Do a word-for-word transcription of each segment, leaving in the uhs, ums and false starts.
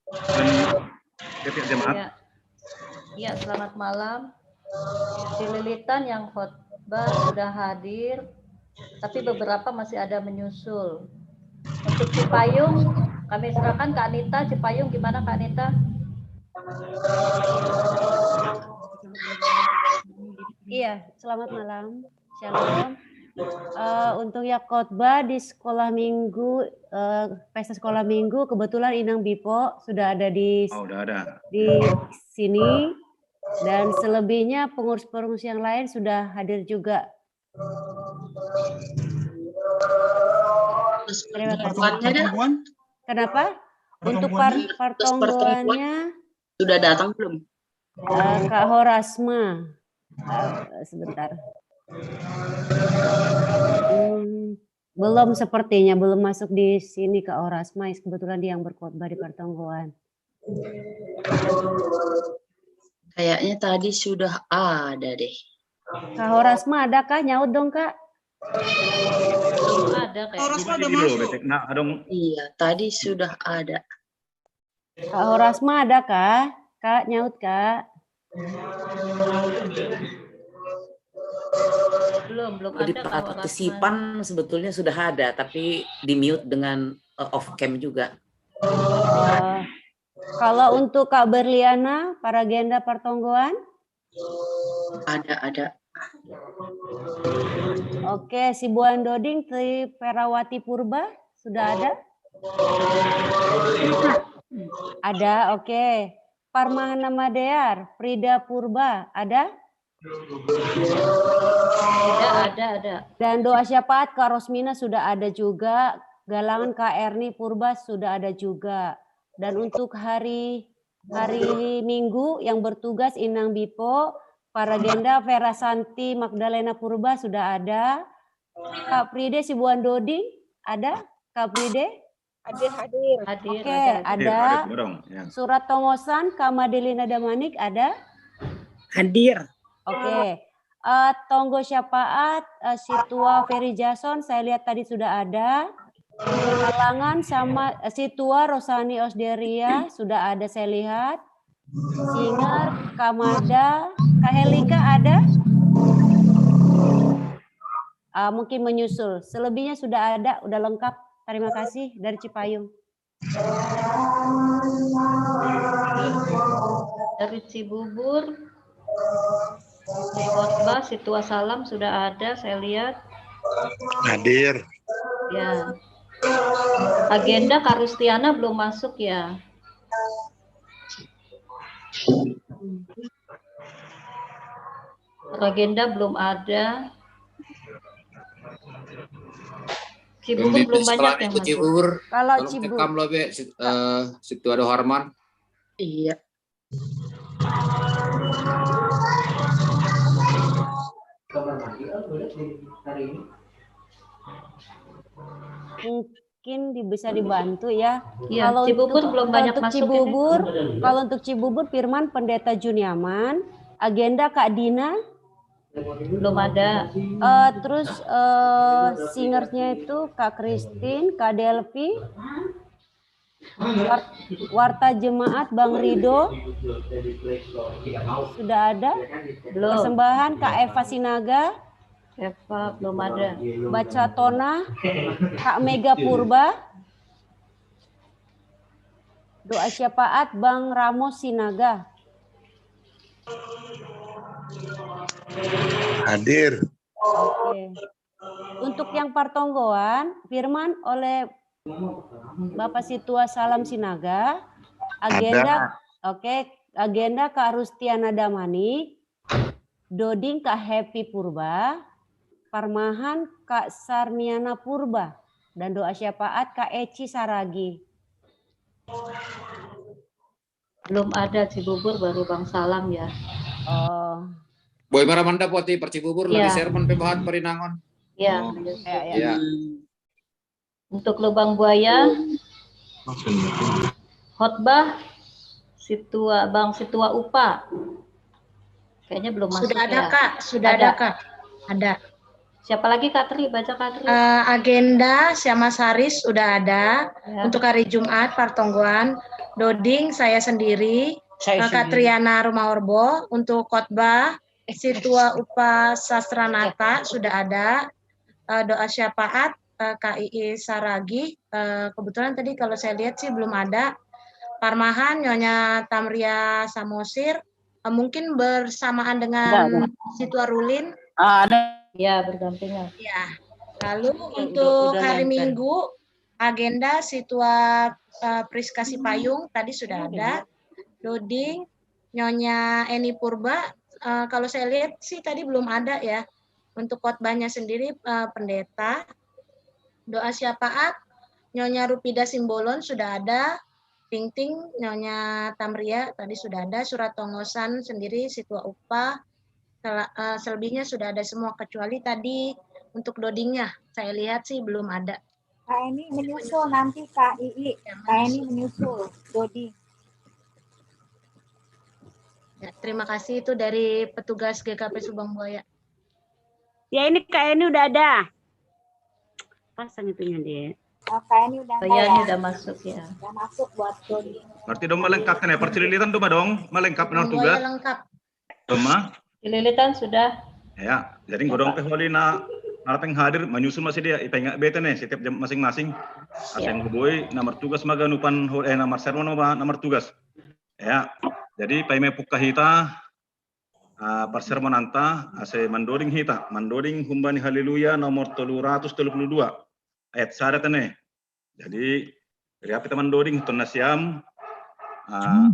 Dan setiap jemaat. Ya. Ya, selamat malam. Cililitan yang khotbah sudah hadir, tapi beberapa masih ada menyusul. Untuk Cipayung, kami serahkan Kak Anita. Cipayung gimana, Kak Anita? Iya, selamat malam. Shalom. Eh, untuk yang khotbah di sekolah minggu, eh, pesta sekolah minggu, kebetulan Inang Bipo sudah ada di Oh, udah ada. di sini, dan selebihnya pengurus-pengurus yang lain sudah hadir juga. Terus Terima kasih. pertemuannya ada? Kenapa? Untuk par- pertemuannya Sudah datang belum? eh, Kak Horasma. Eh, sebentar. Hmm, belum, sepertinya belum masuk di sini, Kak Horasma. Kebetulan dia yang berkhotbah di pertonggoan. Kayaknya tadi sudah ada deh. Kak Horasma adakah? Nyaut dong, Kak. Belum ada kayak Horasma udah Ini dulu, masuk. Betek. Nah, dong. Iya, tadi sudah ada. Kak Horasma adakah? Kak, nyaut, Kak. Belum, belum Di ada Kak Horasma. partisipan sebetulnya sudah ada, tapi di mute dengan eh, off cam juga. Eh, kalau untuk Kak Berliana, para agenda pertonggoan? Ada, ada. Oke, si Buan Doding, Tri Perawati Purba, sudah ada? Ada, oke. Parmahana Madear, Frida Purba, ada? Ada, ada, ada. Dan doa syafaat Kak Rosmina sudah ada juga. Galangan Kak Erni Purba sudah ada juga. Dan untuk hari hari Minggu yang bertugas Inang Bipo, para agenda Vera Santi Magdalena Purba sudah ada. Kak Pride Sibuan Doding ada? Kak Pride? Hadir, hadir. Hadir, Oke, hadir. ada. Dorong, ya. Surat Tongosan Kak Madelina Damanik ada? Hadir. Oke. Eh, Tonggo Syafaat, eh, Situa Ferry Jason, saya lihat tadi sudah ada. Galangan sama eh, Situa Rosani Osderia sudah ada saya lihat. Singer, Kamada, Kak Helika ada? Ah, mungkin menyusul. Selebihnya sudah ada, udah lengkap. Terima kasih dari Cipayung. Dari Cibubur, Khotbah, Situa Salam sudah ada, saya lihat. Hadir. Ya. Agenda Karustiana belum masuk ya. Agenda belum ada. Cibubur belum banyak yang masuk. Cibubur. Kalau Tolong Cibubur. Cekam lo, Be. Si- eh, Situ ada Harman. Iya. Mungkin di- bisa dibantu ya. Ya, Kalau Cibubur untuk, belum kalau banyak untuk masuk Cibubur, ini. Kalau untuk Cibubur, Firman Pendeta Juniaman, agenda Kak Dina, Belum ada. eh, terus eh, singersnya itu Kak Christine, Kak Delvi, War- Warta Jemaat Bang Rido, sudah ada? Belum. Persembahan Kak Eva Sinaga, Eva belum ada. Baca Tona, Kak Mega Purba, doa syafaat Bang Ramos Sinaga. Hadir. Oke. Untuk yang pertonggoan, Firman oleh Bapak Situa Salam Sinaga, agenda, oke, agenda Kak Rustiana Damani, Doding Kak Happy Purba, Parmahan Kak Sarmiana Purba, dan doa syafaat Kak Eci Saragi. Belum ada Cibubur, baru Bang Salam ya. Oh, Boy Maramanda poti percibubur Iya. Lagi sermon pembahat perinangon. Ya. Oh. ya, ya. Ya. Untuk Lubang Buaya, khotbah Situa Bang Situa Upa. Kayaknya belum masuk Sudah ada ya. Kak, sudah ada, Ada. Kak. Ada. Siapa lagi Kak Tri? Baca Kak Tri. Eh, agenda Siama Saris sudah ada Ya. untuk hari Jumat pertonggoan. Doding, saya sendiri, Saya Kak Triana Rumaorbo. Untuk khotbah, Situa Upa Sastranata sudah ada. Eh, doa syafaat, eh, K I I Saragih. Eh, kebetulan tadi kalau saya lihat sih belum ada. Parmahan, Nyonya Tamria Samosir. Eh, mungkin bersamaan dengan Situa Rulin. Ah, ada. Ya, berdampingan. Ya. Lalu untuk hari Minggu, agenda Situa eh, Priska Sipayung tadi sudah ada. Doding, Nyonya Eni Purba, eh, kalau saya lihat sih tadi belum ada ya. Untuk khotbahnya sendiri, eh, pendeta. Doa syafaat, Nyonya Rupida Simbolon sudah ada. Ting Ting, Nyonya Tamria tadi sudah ada. Surat tongosan sendiri, Situa Upa. Sel- eh, selebihnya sudah ada semua, kecuali tadi untuk dodingnya. Saya lihat sih belum ada. Kak Eni menyusul nanti, Kak Ii. Ya, Kak Eni menyusul, Dodi. Ya, terima kasih, itu dari petugas G K P Subang Buaya. Ya, ini Kak Eni udah ada. Pasang itunya dia. Oh, Kak Eni udah ada Kayaknya ya? Udah masuk ya. Udah masuk buat Dodi. Berarti dong melengkap nih, percililitan tuh dong, melengkap menang Buaya tugas. Lengkap. Doma, Cililitan sudah. Ya, jadi godong teh holi na narapeng hadir menyusun masih dia, ipa ingat bete nih setiap jam masing-masing. Aseng boy, nomor tugas maganupan ho- eh nomor sermon apa nomor tugas. Ya, jadi paime pukka hita, ah, persermonanta, ase mandoding hita, mandoding humbani Haleluya nomor tolu ratus tolu puluh dua, ayat sada tene. Jadi, riapi ta mandoding tonna siam, ah,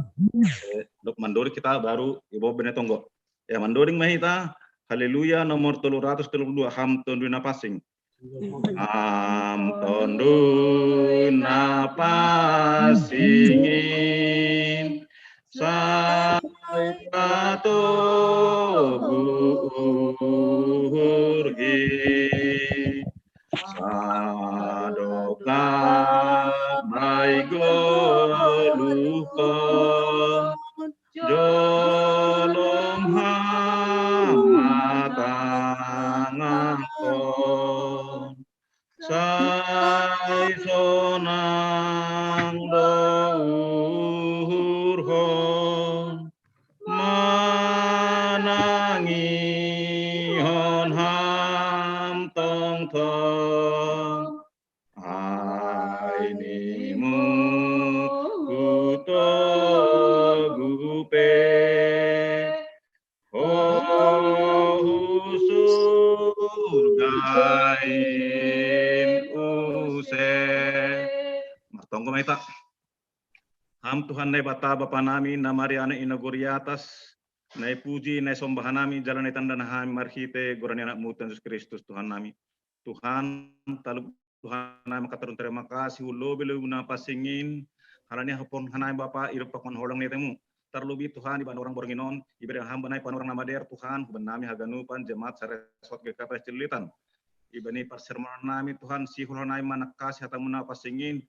eh, dok mandoding kita baru ibo bene tonggo. Ya, mandoding mahita, Haleluya nomor tolu ratus tolu puluh dua, Ham Tondui Napasing. Ham Tondui Napasingin, sai patobu uhurgi. Sadoka bai goluhkon, jolom hamatangahkon. Sai sonang do uhurhon, manangihon ham tongtong. Ainimu kutogupe, oh surgain use. Martonggo maita. Ham Tuhan Naibata Bapa nami, namari anak inagori atas, naipuji, naisombahanami, jalan naitanda nahami marhite gorani anakmu Tuhan Yesus Kristus Tuhan nami. Tuhan, talu Tuhan nami makatarun terima kasih, ulo belu na pasingin, halani hapon hanai Bapa, irup pakon holang netemu. Tarlubi Tuhan, iban orang bornginon, ibere hamba nai panorang namader Tuhan, huban nami haganupan, jemaat saresot G K P S Cililitan. Ibani parsermonan nami Tuhan, sihul hanai manakasi hatamu na pasingin,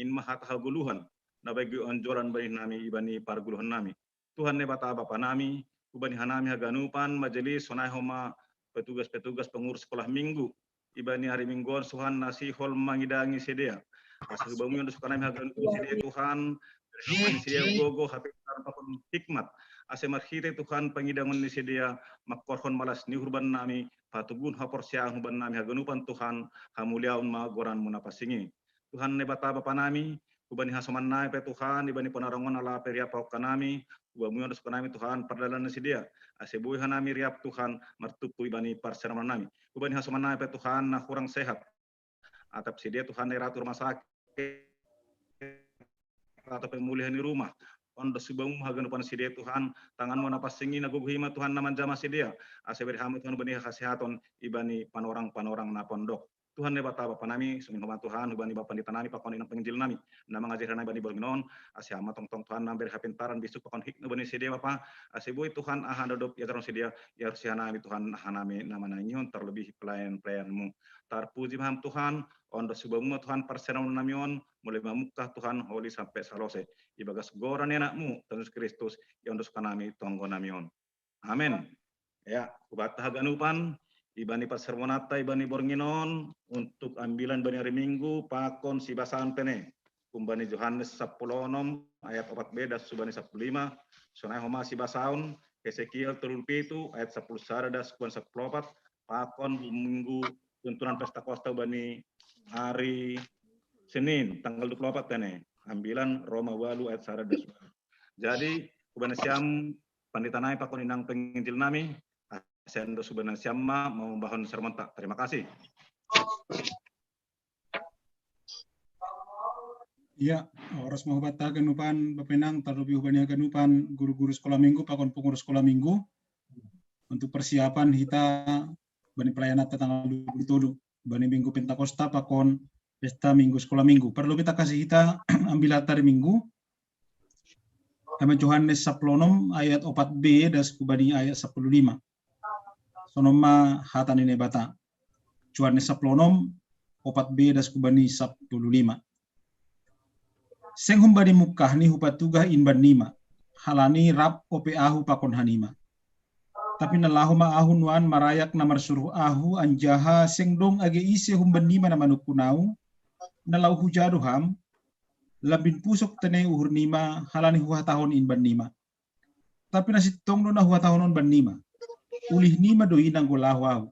in mahata haguluhan, nabagi onjolan bani nami, ibani parguluhan nami. Tuhan Naibata Bapa nami, ubani hanami haganupan majelis sonai homa petugas-petugas pengurus sekolah minggu. Ibani hari mingguan Tuhan nasihol mangidangi sidea. Asa hubamu yang suka nami haganupan sidea Tuhan, beri sidea gogo hapintar pakon hikmat. Asa marhite Tuhan pangidangon ni sidea, makkorhon malas ni hurban nami, patugun haporsiang huban nami haganupan Tuhan, hamuliaun ma goranmu napasingi. Tuhan Naibata Bapa nami, ubani hasoman nami pe Tuhan, ibani panarangon ala pe riap hokka nami, ubamu yang suka nami Tuhan, pardalan sidea. Ase bui hanami riap Tuhan, martupu ibani parsermonan nami. Ubani hasoman nami pe Tuhan, na kurang sehat. Atap sidea Tuhan, na iratu rumah sakit, atau pemulihan di rumah. Ondo subamu haganupan sidea Tuhan, tanganmu napasingi nagogo hima Tuhan namanjama sidea. Ase beri hama Tuhan bani hasehaton, ibani panorang-panorang napondok. Tuhan Naibata Bapa nami, sungin homa Tuhan, hubani Bapa di tanami, pakon inang penginjil nami. Nama ngajar nami bani bornginon, ase hama tongtong Tuhan namberi hapintaran bisuk pakon hikmat bani sidea Bapa, ase bui Tuhan aha dodop ya taron sidea, ya rusi hanami Tuhan hanami nama nangihon terlebih pelayan-pelayanmu. Tarpuji maham Tuhan, ondo subamu Tuhan parsermonan nami on, mulai mamukah Tuhan holi sampai salose. Ibagas goran anakmu, Tuhan Yesus Kristus, ya ondo suka nami tonggo nami on. Amin. Ya, hubata haganupan, ibani parsermonata, ibani bornginon, untuk ambilan bani hari Minggu, pakon sibasaan pene. humbani Johannes sapuluh onom ayat opat B das hubani sapuluh lima, sonai homa sibasaon Hesekiel tolu pitu ayat sapuluh sada das hubani sapuluh opat, pakon minggu tuntunan pesta kosta hubani hari Senin tanggal dua puluh opat tene, ambilan Roma walu ayat sada das. Jadi hubani siam pandita nai pakon inang penginjil nami, ase dos hubani siam ma mambahon sermonta. Terima kasih. Iya, horas ma hubahen haganupan Bapenang, tarlobi hubani haganupan guru-guru sekolah minggu, pakon pengurus sekolah minggu, untuk persiapan hita bani pelayanan tanggal dua puluh tolu, bani minggu Pentakosta pakon pesta minggu sekolah minggu. Parlobi takasi hita ambil hata di minggu, ai ma Johannes sapuluh onom ayat opat B das hubani ayat sapuluh lima. Sonon ma hata ni Naibata. Johannes sapuluh onom opat B das hubani sapuluh lima. Seng humbani mungkahni hupatugah in bannima, halani rap ope ahu pakon hanima. Tapi na laho ma ahu nuan marayak na marsuruh ahu, anjaha seng dong age ise humbannima na manungkun ahu. Na laho hujalo ham, lambin pusok tene uhurnima, halani huhatahon in bannima. Tapi na sintong do na huhatahon on bannima. Ulihnima do i anggo laho ahu.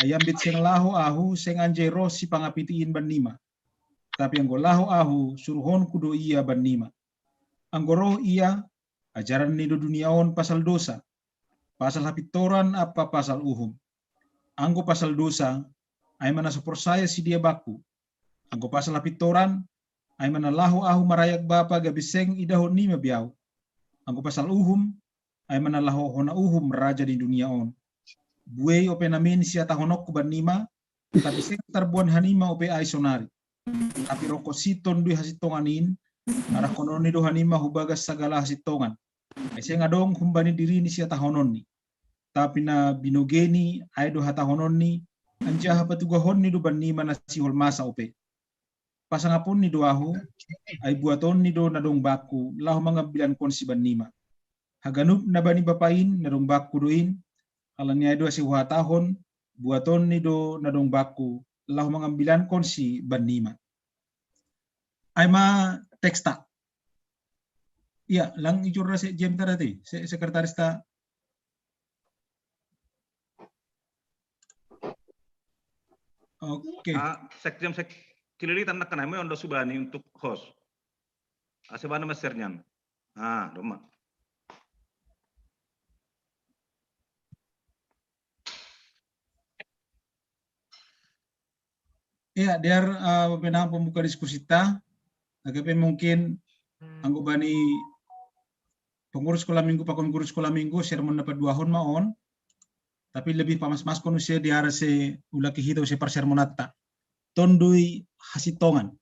Ai ambit seng laho ahu, seng anjai roh sipangapiti in bannima. Tapi anggo laho ahu, suruhonku do ia bannima. Anggo roh ia, ajaranni do dunia on pasal dosa, pasal hapintoran ampa pasal uhum. Anggo pasal dosa, ai ma na so porsaya sidea bakku. Anggo pasal hapintoran, ai ma na laho ahu marayak Bapa gabe seng idahonnima be ahu. Anggo pasal uhum, ai ma na laho hona uhum raja ni dunia on. Buei ope namin sihatahononku bannima, tapi seng tarboan hanima ope ai sonari. Tapi rongkon si Tonduy Hasintongan in, arahkononni do hanima hubagas sagala hasintongan. Ai seng adong humbani dirini sihatahononni. Tapi na binogeni ai do hatahononni, anjaha patugahonni do bannima na sihol masa ope. Pasangaponni do ahu, ai buatonni do na dong bakku, laho mangambilankonsi bannima. Haganup na bani Bapa in, na dong bakku do in, halani ai do ase huhatahon, buatonni do na dong bakku, laho mangambilankonsi bannima. Ai ma teksta. Iya, lang ijur se jemta dati, se sekretarista. Oke. Ah, sekjen sek kilili tandak kenai mo yang dos hubani untuk host. Ase bana masternya. Ah, doma. Iya, dear uh, Bapenang pembuka diskusi ta, age pe mungkin anggo bani pengurus sekolah minggu pakon guru sekolah minggu sermon na paduahon ma on, tapi lebih pamas-maskon use dear se ulaki hita use parsermonanta. Tonduy Hasintongan.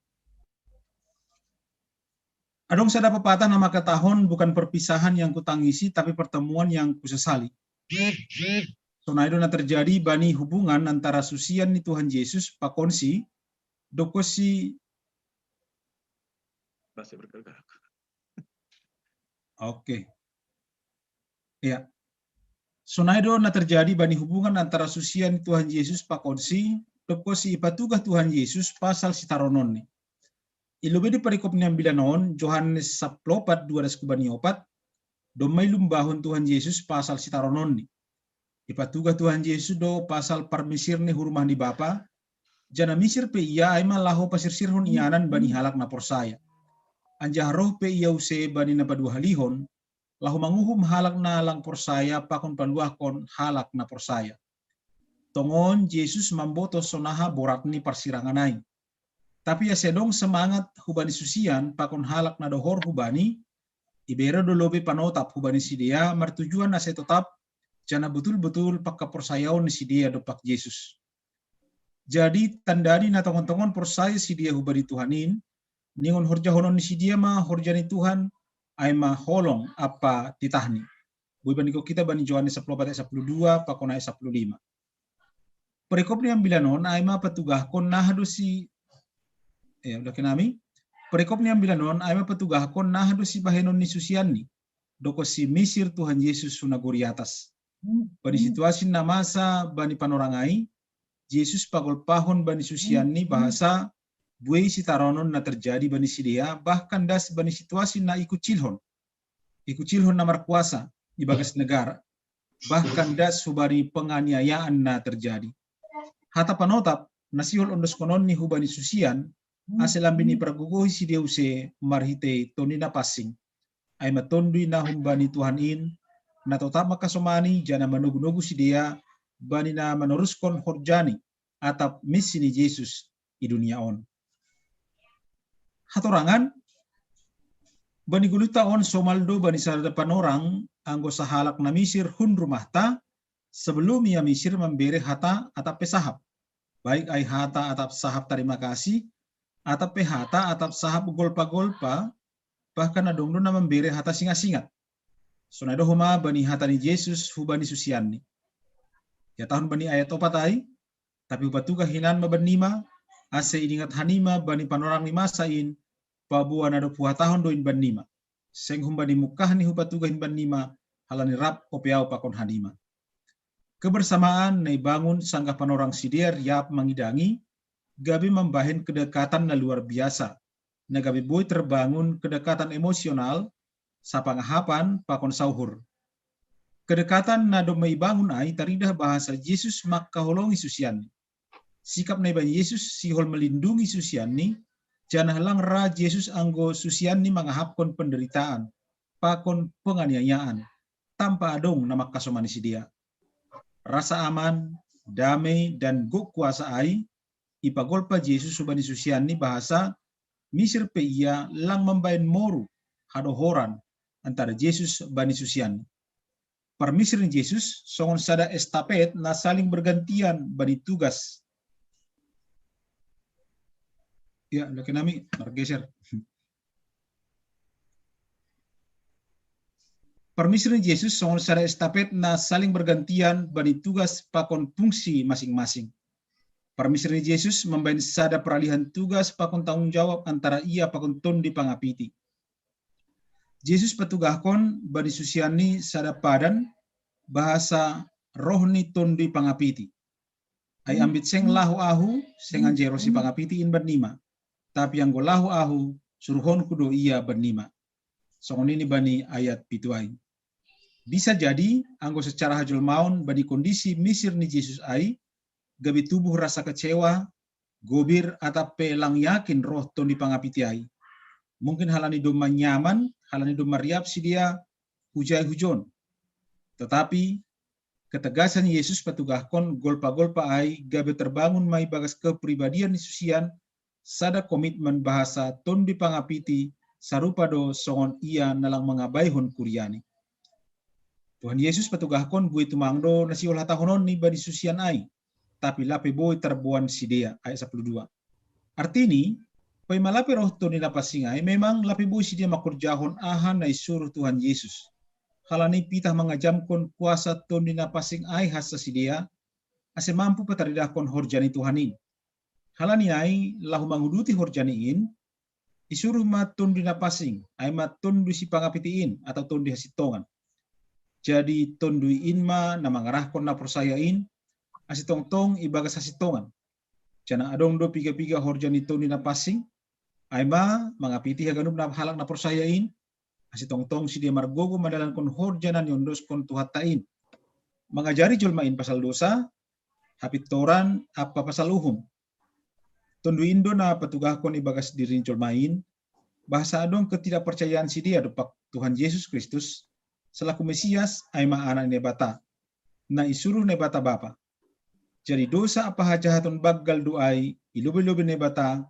Adong sada pepatah na mangkatahon, bukan perpisahan yang kutangisi, tapi pertemuan yang kusesali. Sonai do na terjadi bani hubungan antara susian ni Tuhan Yesus pakonsi, dokonsi. Oke. Ya. Sonai do na terjadi bani hubungan antara susian ni Tuhan Yesus pakonsi, dokonsi ipatugah Tuhan Yesus pasal sitarononni. Ilobe di perikop ni ambilan on, Johannes saplopat dua das kubani opat, domma ilumbahon Tuhan Yesus pasal sitarononni. Ipatugah Tuhan Yesus do pasal parmisir ni hurumah ni Bapa, jana misir pe ia ai ma laho pasirsirhon ianan bani halak na porsaya. Anjaha roh pe ia use bani na paduahalihon, laho manguhum halak na lang porsaya pakon paluahkon halak na porsaya. Tongon Jesus mamboto sonaha borat ni parsirangan ai. Tapi ase dong semangat hubani susian pakon halak na dohor hubani, ibere do lobe panotap hubani sidea martujuan ase totap jana betul-betul pangkaporsayaon ni sidea dompak Jesus. Jadi tandani na tongon-tongon porsaya sidea hubani Tuhan in, ningon horjahonon ni sidea ma horja ni Tuhan, ai ma holong ampa titahni. Boi bani ko kita bani Johannes sapuluh ayat sapuluh dua pakon ayat sapuluh lima. Perikop ni ambilan on ai ma patugahkon naha do si, eh, udah kenami. Perikop ni ambilan on ai ma patugahkon naha do si bahenon ni susianni. Dokonsi misir Tuhan Yesus hu nagori atas. Bani situasi na masa bani panorang ai, Jesus pagolpahon bani susianni bahasa buei sitaronon na terjadi bani sidea, bahkan das bani situasi na ikucilhon. Ikucilhon na markuasa ibagas negara, bahkan das hubani penganiayaan na terjadi. Hata panotap na sihol ondoskononni hubani susian, ase lambin ipargogohi sidea use marhitei Tondi Napansing, ai ma Tonduy na humbani Tuhan in, na totap mangkasomani janah manogu-nogu sidea bani na manoruskon horjani atap missi ni Jesus i dunia on. Hatorangan, bani goluhta on somal do bani sada panorang anggo sahalak na misir hun rumahta, sebelum ia misir mambere hata atap pe sahap, baik ai hata atap sahap tarima kasih, atap pe hata atap sahap golpa-golpa, bahkan adong do na mambere hata singat-singat. Sonai do homa bani hata ni Jesus hubani susianni. Ia tahun bani ayat opat ai, tapi hupatugah hinan ma bannima, ase iningat hanima bani panorang ni masa in, paboa na dob huhatahon do in bannima. Seng humbani mungkahni hupatugah in bannima, halani rap ope ahu pakon hanima. Kebersamaan na ibangun sanggah panorang sidea riap mangidangi, gabe mambahen kedekatan na luar biasa, na gabe boi terbangun kedekatan emosional, sapangahapan pakon sauhur. Kedekatan na domma ibangun ai taridah bahasa Jesus mangkaholongi susianni. Sikap na ibahen Jesus sihol melindungi susianni, janah lang ra Jesus anggo susianni mangahapkon penderitaan pakon penganiayaan, tanpa adong na mangkasomani sidea. Rasa aman, damei, dan gok kuasa ai ipagolpa Jesus hubani susianni bahasa misir pe ia lang mambahen moru hadohoran antara Jesus bani susianni. Parmisir ni Jesus songon sada estafet na saling bergantian bani tugas. Ya, laki nami margeser. Parmisir ni Jesus songon sada estafet na saling bergantian bani tugas pakon fungsi masing-masing. Parmisir ni Jesus mambahen sada peralihan tugas pakon tanggung jawab antara ia pakon Tondi Pangapiti. Jesus patugahkon bani susianni sada padan bahasa roh ni Tondi Pangapiti. Ai ambit seng laho ahu, seng anjai roh si Pangapiti in bannima. Tapi anggo laho ahu, suruhonku do ia bannima. Songon ini bani ayat pitu ai. Bisa jadi, anggo secara hajolmaon bani kondisi misir ni Jesus ai, gabe tubuh rasa kecewa, gobir atap pe lang yakin roh Tondi Pangapiti ai. Mungkin halani domma nyaman, halani domma riap sidea hujai hujon. Tetapi ketegasan Yesus patugahkon golpa-golpa ai gabe terbangun ma ibagas kepribadian ni susian sada komitmen bahasa Tondi Pangapiti sarupa do songon ia na lang mangabaihon kuriani. Tuhan Yesus patugahkon buei tumang do na sihol hatahononni bani susian ai, tapi lape boi tarboan sidea, ayat sapuluh dua. Artini, paima lape roh Tondi Napansing ai, memang lape boi sidea mangkorjahon aha na isuruh Tuhan Yesus. Halani pitah mangajamkon kuasa Tondi Napansing ai hansa sidea, ase mampu pataridahkon horja ni Tuhan in. Halani ai, laho manguduti horjani in, isuruh ma Tondi Napansing, ai ma Tondi si Pangapiti in atau Tondi Hasintongan. Jadi Tondi in ma na mangarahkon na porsaya in, ase tongtong ibagas hasintongan. Janah adong do piga-piga horja ni Tondi Napansing, ai ma mangapiti haganup na halak na porsaya in, ase tongtong sidea margogoh mandalankon horja na niondoskon Tuhanta in. Mangajari jolma in pasal dosa, hapintoran, ampa pasal uhum. Tonduy in do na patugahkon ibagas diri ni jolma in, bahasa adong ketidakpercayaan sidea dompak Tuhan Jesus Kristus, selaku Mesias, ai ma Anak ni Naibata, na isuruh Naibata Bapa. Jadi dosa ampa hajahaton banggal do ai i lobei-lobei Naibata,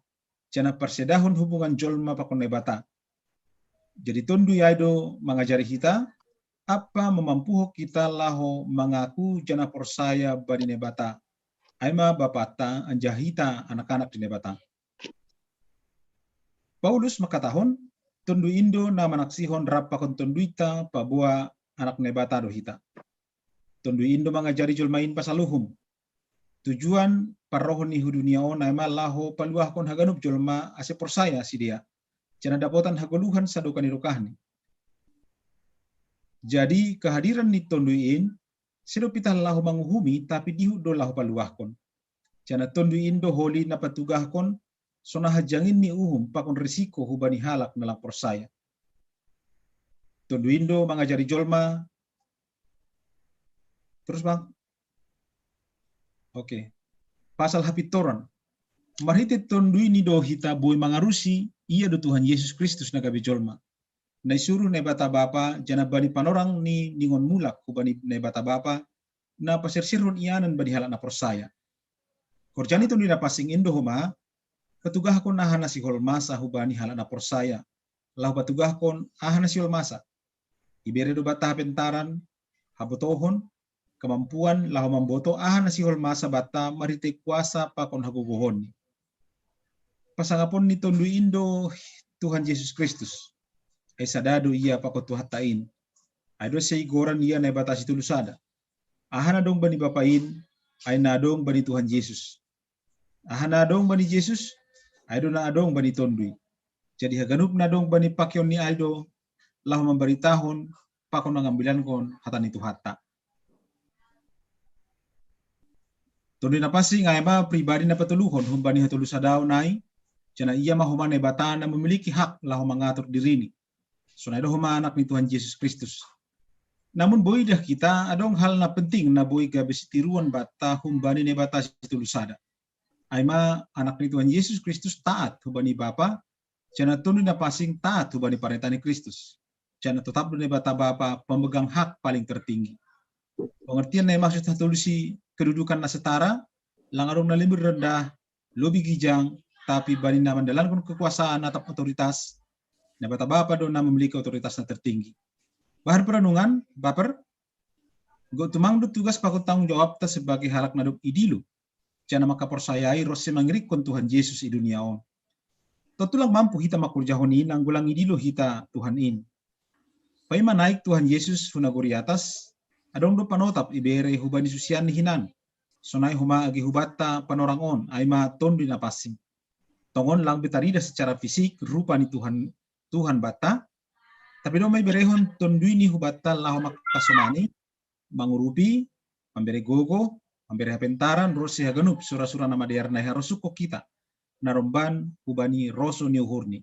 janah parsedahon hubungan jolma pakon Naibata. Jadi tonduy ai do mangajari hita, ampa mamampuhon hita laho mangaku janah porsaya bani Naibata, ai ma Bapanta anjaha hita anak-anak ni Naibata. Paulus mangkatahon, tonduy in do na manaksihon rap pakon tonduyta paboa anak Naibata do hita. Tonduy in do mangajari jolma in pasal uhum. Tujuan parrohon i hu dunia on ai ma laho paluahkon haganup jolma ase porsaya sidea, janah dapotan hagoluhan sadokah ni dokahni. Jadi kehadiran ni tonduy in, sedo pitah laho manguhumi, tapi dihut do laho paluahkon. Janah tonduy in do holi na patugahkon, sonai hajanginni uhum pakon risiko hubani halak na lang porsaya. Tonduin do mangajari jolma. Terus, Bang. Oke. Pasal hapintoran. Marhite tonduini do hita boi mangarusi, ia do Tuhan Yesus Kristus na gabe jolma, na isuruh Naibata Bapa, janah bani panorang ni ningon mulak hubani Naibata Bapa, na pasersirhon ianan bani halak na porsaya. Horja ni Tonduin Napansing in do homa patugahkon aha na siholmasa hubani halak na porsaya, laho patugahkon aha na siholmasa. Ibere do banta hapentaran, habotohon, kamampuan laho mamboto aha na siholmasa banta marhite kuasa pakon hagogohonni. Pasangapon ni Tonduin do Tuhan Yesus Kristus. Ai sada do ia pakon Tuhanta in. Ai do seigoran ia Naibata Situlusada. Aha na dong bani Bapa in, ai na dong bani Tuhan Yesus. Aha na dong bani Yesus, ai do na adong bani Tondui. Jadi haganup na dong bani pakeon ni ai do laho mambaritahon pakon mangambilankon hata ni Tuhanta. Tonduin Napansing ai ma pribadi na patoluhon humbani hatolusadaon ai, janah ia ma homa Naibata na memiliki hak laho mangatur dirini. Sonai do homa anak ni Tuhan Yesus Kristus. Namun boi dah hita adong hal na penting na boi gabe sitiruon banta humbani Naibata Situlusada. Ai ma anak ni Tuhan Yesus Kristus taat hubani Bapa, janah Tonduin Napansing taat hubani parentah ni Kristus. Janah totap do Naibata Bapa pemegang hak paling tertinggi. Pengertian na i maksud hatolusi kedudukan na setara, lang adong na lebih rendah, lebih gijang, tapi bani na mandalankon kekuasaan atap otoritas, Naibata Bapa do na memiliki otoritas na tertinggi. Bahan perenungan, Baper, gok tumang do tugas pakon tanggung jawabta sebagai halak na dob idilo, janah mangkaporsayai ronsi mangirikkon Tuhan Yesus i dunia on. Tontu lang mampu hita mangkorjahon i nanggo lang idilo hita Tuhan in. Paima naik Tuhan Yesus hu nagori atas, adong do panotap ibere hubani susianni hinan. Sonai homa age hubanta panorang on, ai ma Tonduin Napansing. Tongon lang be taridah secara fisik rupa ni Tuhan, Tuhan banta, tapi domma iberehon Tonduini hubanta laho mangkasomani, mangurupi, mambere gogo, mambere hapentaran, ronsi haganup sura-sura na madear na iharosuhkon hita, na romban hubani roso ni uhurni.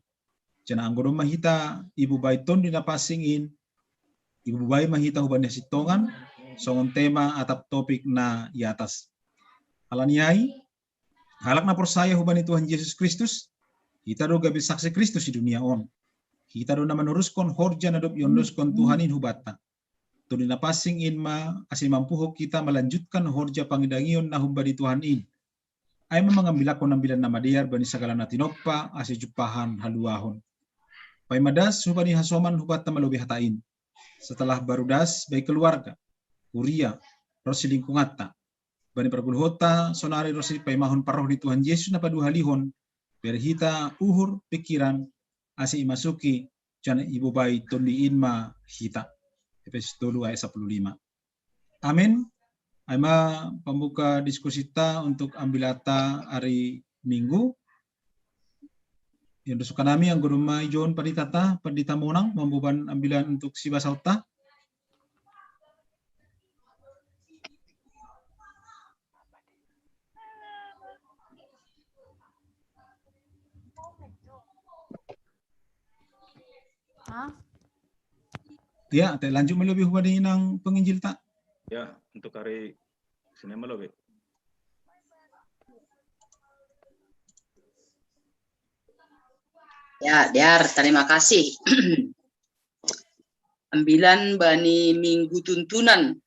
Janah anggo domma hita ibobai Tonduin Napansing in, ibobai ma hita hubani hasintongan, songon tema atap topik na i atas. Halani ai, halak na porsaya hubani Tuhan Yesus Kristus, hita do gabe saksi Kristus i dunia on. Hita do na manoruskon horja na dob iondoskon Tuhan in hubanta. Tonduin Napansing in ma ase mampuhon hita malanjutkon horja pangidangion na humbani Tuhan in. Ai ma mangambilankon ambilan na madear bani sagala na tinompa ase jumpahan haluahon. Paima das hubani hasoman hubanta malobi hata in. Setelah baru das bai keluarga, huria, ronsi lingkunganta. Bani pargoluhonta sonari ronsi paimahon parroh ni Tuhan Yesus na paduahalihon, bere hita uhur, pikiran, ase imasuki, janah ibobai Tonduin ma hita. Efesus tolu ayat sapuluh lima. Amin. Ai ma pambuka diskusita untuk ambilanta ari Minggu. Ionduskan hami anggo domma ijon panditata, Pandita Monang, mamboban ambilan untuk sibasaonta. Hah? Ya, te lanjut ma lobi hubani nang penginjilta. Ya, untuk hari Senin ma lobi. Ya, Dear, terima kasih. Ambilan bani Minggu Tuntunan,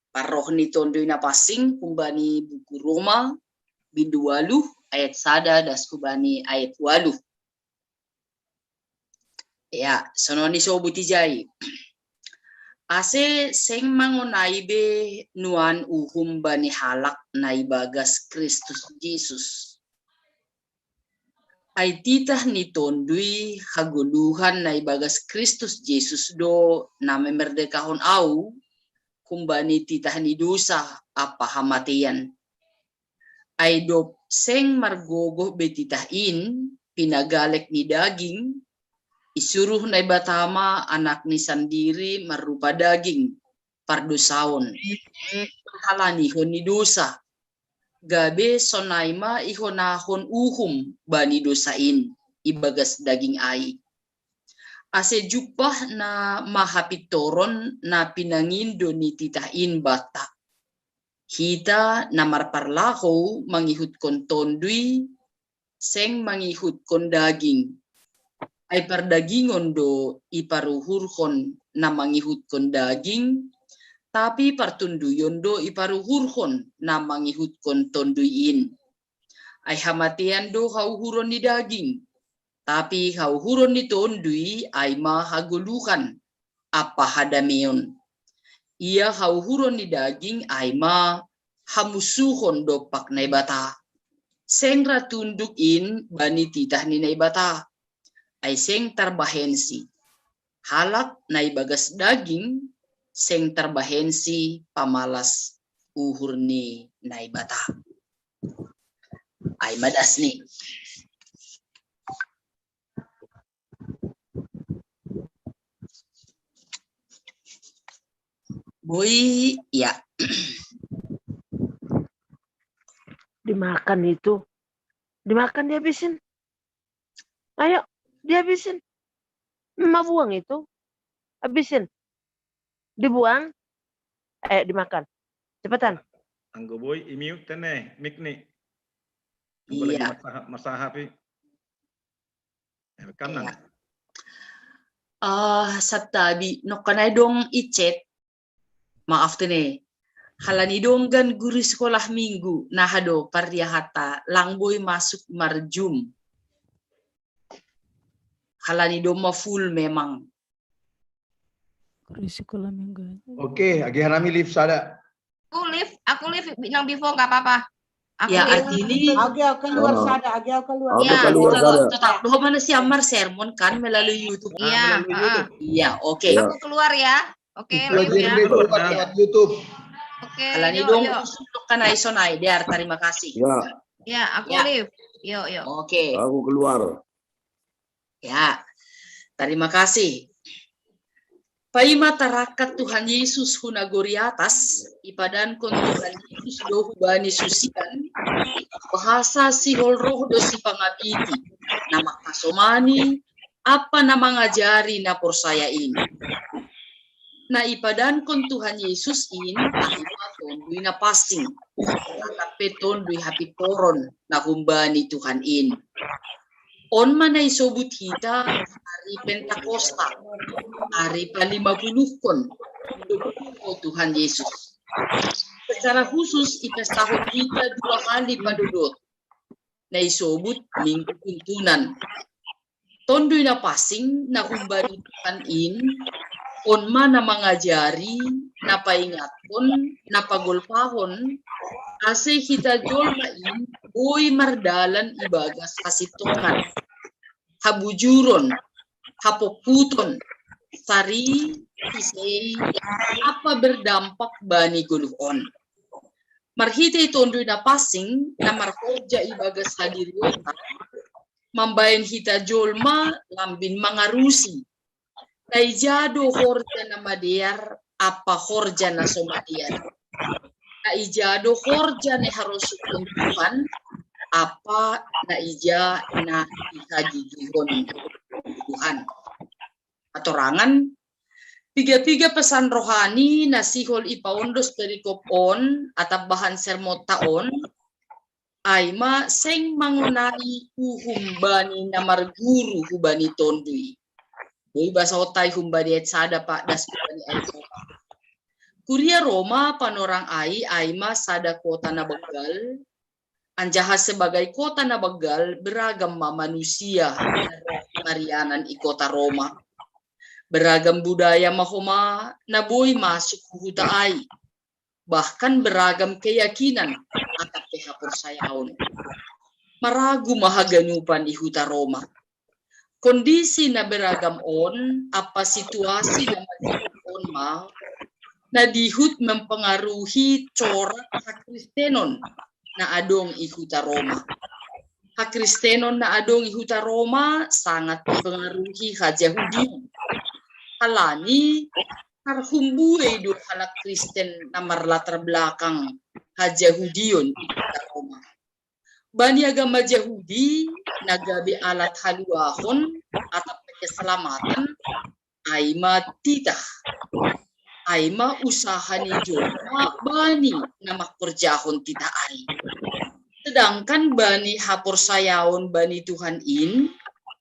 parroh ni Tonduin Napansing, humbani buku Roma, bindu ualuh, ayat sada das hubani ayat ualuh. Ya, sonon i sobut ijai. Ase seng mangonai be nuan uhum bani halak na ibagas Kristus Jesus. Ai titah ni Tonduy hagoluhan na ibagas Kristus Jesus do na mamerdekahon ahu humbani titah ni dosa ampa hamatean. Ai dob seng margogoh be titah in, pinagalek ni daging, isuruh Naibata ma Anakni sandiri marrupa daging, pardosaon, parhalanihon ni dosa. gabe sonai ma ihonahon uhum bani dosa in ibagas daging ai. Ase jumpah na mahapintoron na pinangindo ni titah in banta. Hita na marparlahou mangihutkon Tonduy, seng mangihutkon daging. Ai pardagingon do iparuhurhon na mangihutkon daging, tapi partonduyon do iparuhurhon na mangihutkon Tonduy in. Ai hamatean do hauhuron ni daging, tapi hauhuron ni Tonduy ai ma hagoluhan ampa hadameon. Ia hauhuron ni daging ai ma hamusuhon dompak Naibata. Seng ra tunduk in bani titah ni Naibata, ai seng tarbahensi. Halak na ibagas daging seng tarbahensi pamalas uhur ni Naibata. Ai ma dasni. Boi, ya. Dimakan itu. Dimakan, dihabisin. Ayo, dihabisin. Mama buang itu. Habisin. Dibuang. Ayo, dimakan. Cepetan. Anggo boi, i-mute ne mic ni. Anggo lagi Iya. Masaha, masaha pi. Rekaman. Iya. Ah, santabi, nongkan ai dong i-chat. Maaf te ne. Halani donggan guru sekolah minggu, naha do parriahanta, lang boi masuk mar-Zoom. Halani domma full memang. Guru sekolah minggu. Oke, agi hanami live sada. Aku live, aku live nang before nggak apa-apa. Aku Ya, live. Artini. Agi au keluar Oh. sada, agi au keluar. Aku Iya. keluar Tetap, sada. tetap doho mana siammar sermon kan melalui YouTube. Ah, Iya, melalui heeh. YouTube. Iya, oke. Iya. Aku keluar ya. Oke, Iya, live Jadi ya. dia keluar lewat YouTube. Oke, Halani yo, dong yo. Usul lo kan ai sonai, Dear, terima kasih. Ya, Ya, aku Ya. live. Yo, yo. Oke. Aku keluar. Ya, terima kasih. Paima tarakat Tuhan Yesus hu nagori atas, ipadankon Tuhan Yesus do hubani susian, bahasa sihol roh do sipangabiti, na mangkasomani, ampa na mangajari na porsaya in. Na ipadankon Tuhan Yesus in, ai ma Tonduy Napansing, atap pe Tonduy Hapintoron na humbani Tuhan in. On ma na isobut hita ari Pentakosta, ari palimapuluhkon, dob tuho Tuhan Yesus. Secara khusus ipestahon hita dua hali padodot, na isobut Minggu Tuntunan. Tonduy Napansing na humbani Tuhan in, on ma na mangajari, na paingatkon, na pagolpahon, ase hita jolma in boi mardalan ibagas hasintongan, habujuron, hapophuton, sari, hisei, ampa berdampak bani goluh on. Marhitei Tonduy Napansing na marhorja ibagas hadirionta, mambahen hita jolma lambin mangarusi. Na ija do horja na madear ampa horja na so madear. Na ija do horja na iharosuhon Tuhan ampa na ija na ihagigihon Tuhan. Hatorangan, piga-piga pesan rohani na sihol ipaondos perikop on atap bahan sermonta on, ai ma seng mangonai uhum bani na marguru hubani Tonduy. Boi bahasonta i humbani ayat sada pa das hubani ayat sada. Kuria Roma panorang ai, ai ma sada kota na banggal, anjaha sebagai kota na banggal beragam ma manusia na marianan i kota Roma. Beragam budaya ma homa na boi masuk hu huta ai. Bahkan beragam keyakinan atap pe haporsayaon. Maragu ma haganupan i huta Roma. Kondisi na beragam on ampa situasi na madear on ma na dihut mempengaruhi corak hakristenon na adong i huta Roma. Hakristenon na adong i huta Roma sangat dipengaruhi hajahudion. Halani tarhumbuei do halak Kristen na marlatar belakang hajahudion i kota Roma. Bani agama Jahudi na gabe alat haluahon atap keselamatan ai ma titah. Ai ma usaha ni jolma bani na mangkorjahon titah ai. Sedangkan bani haporsayaon bani Tuhan in,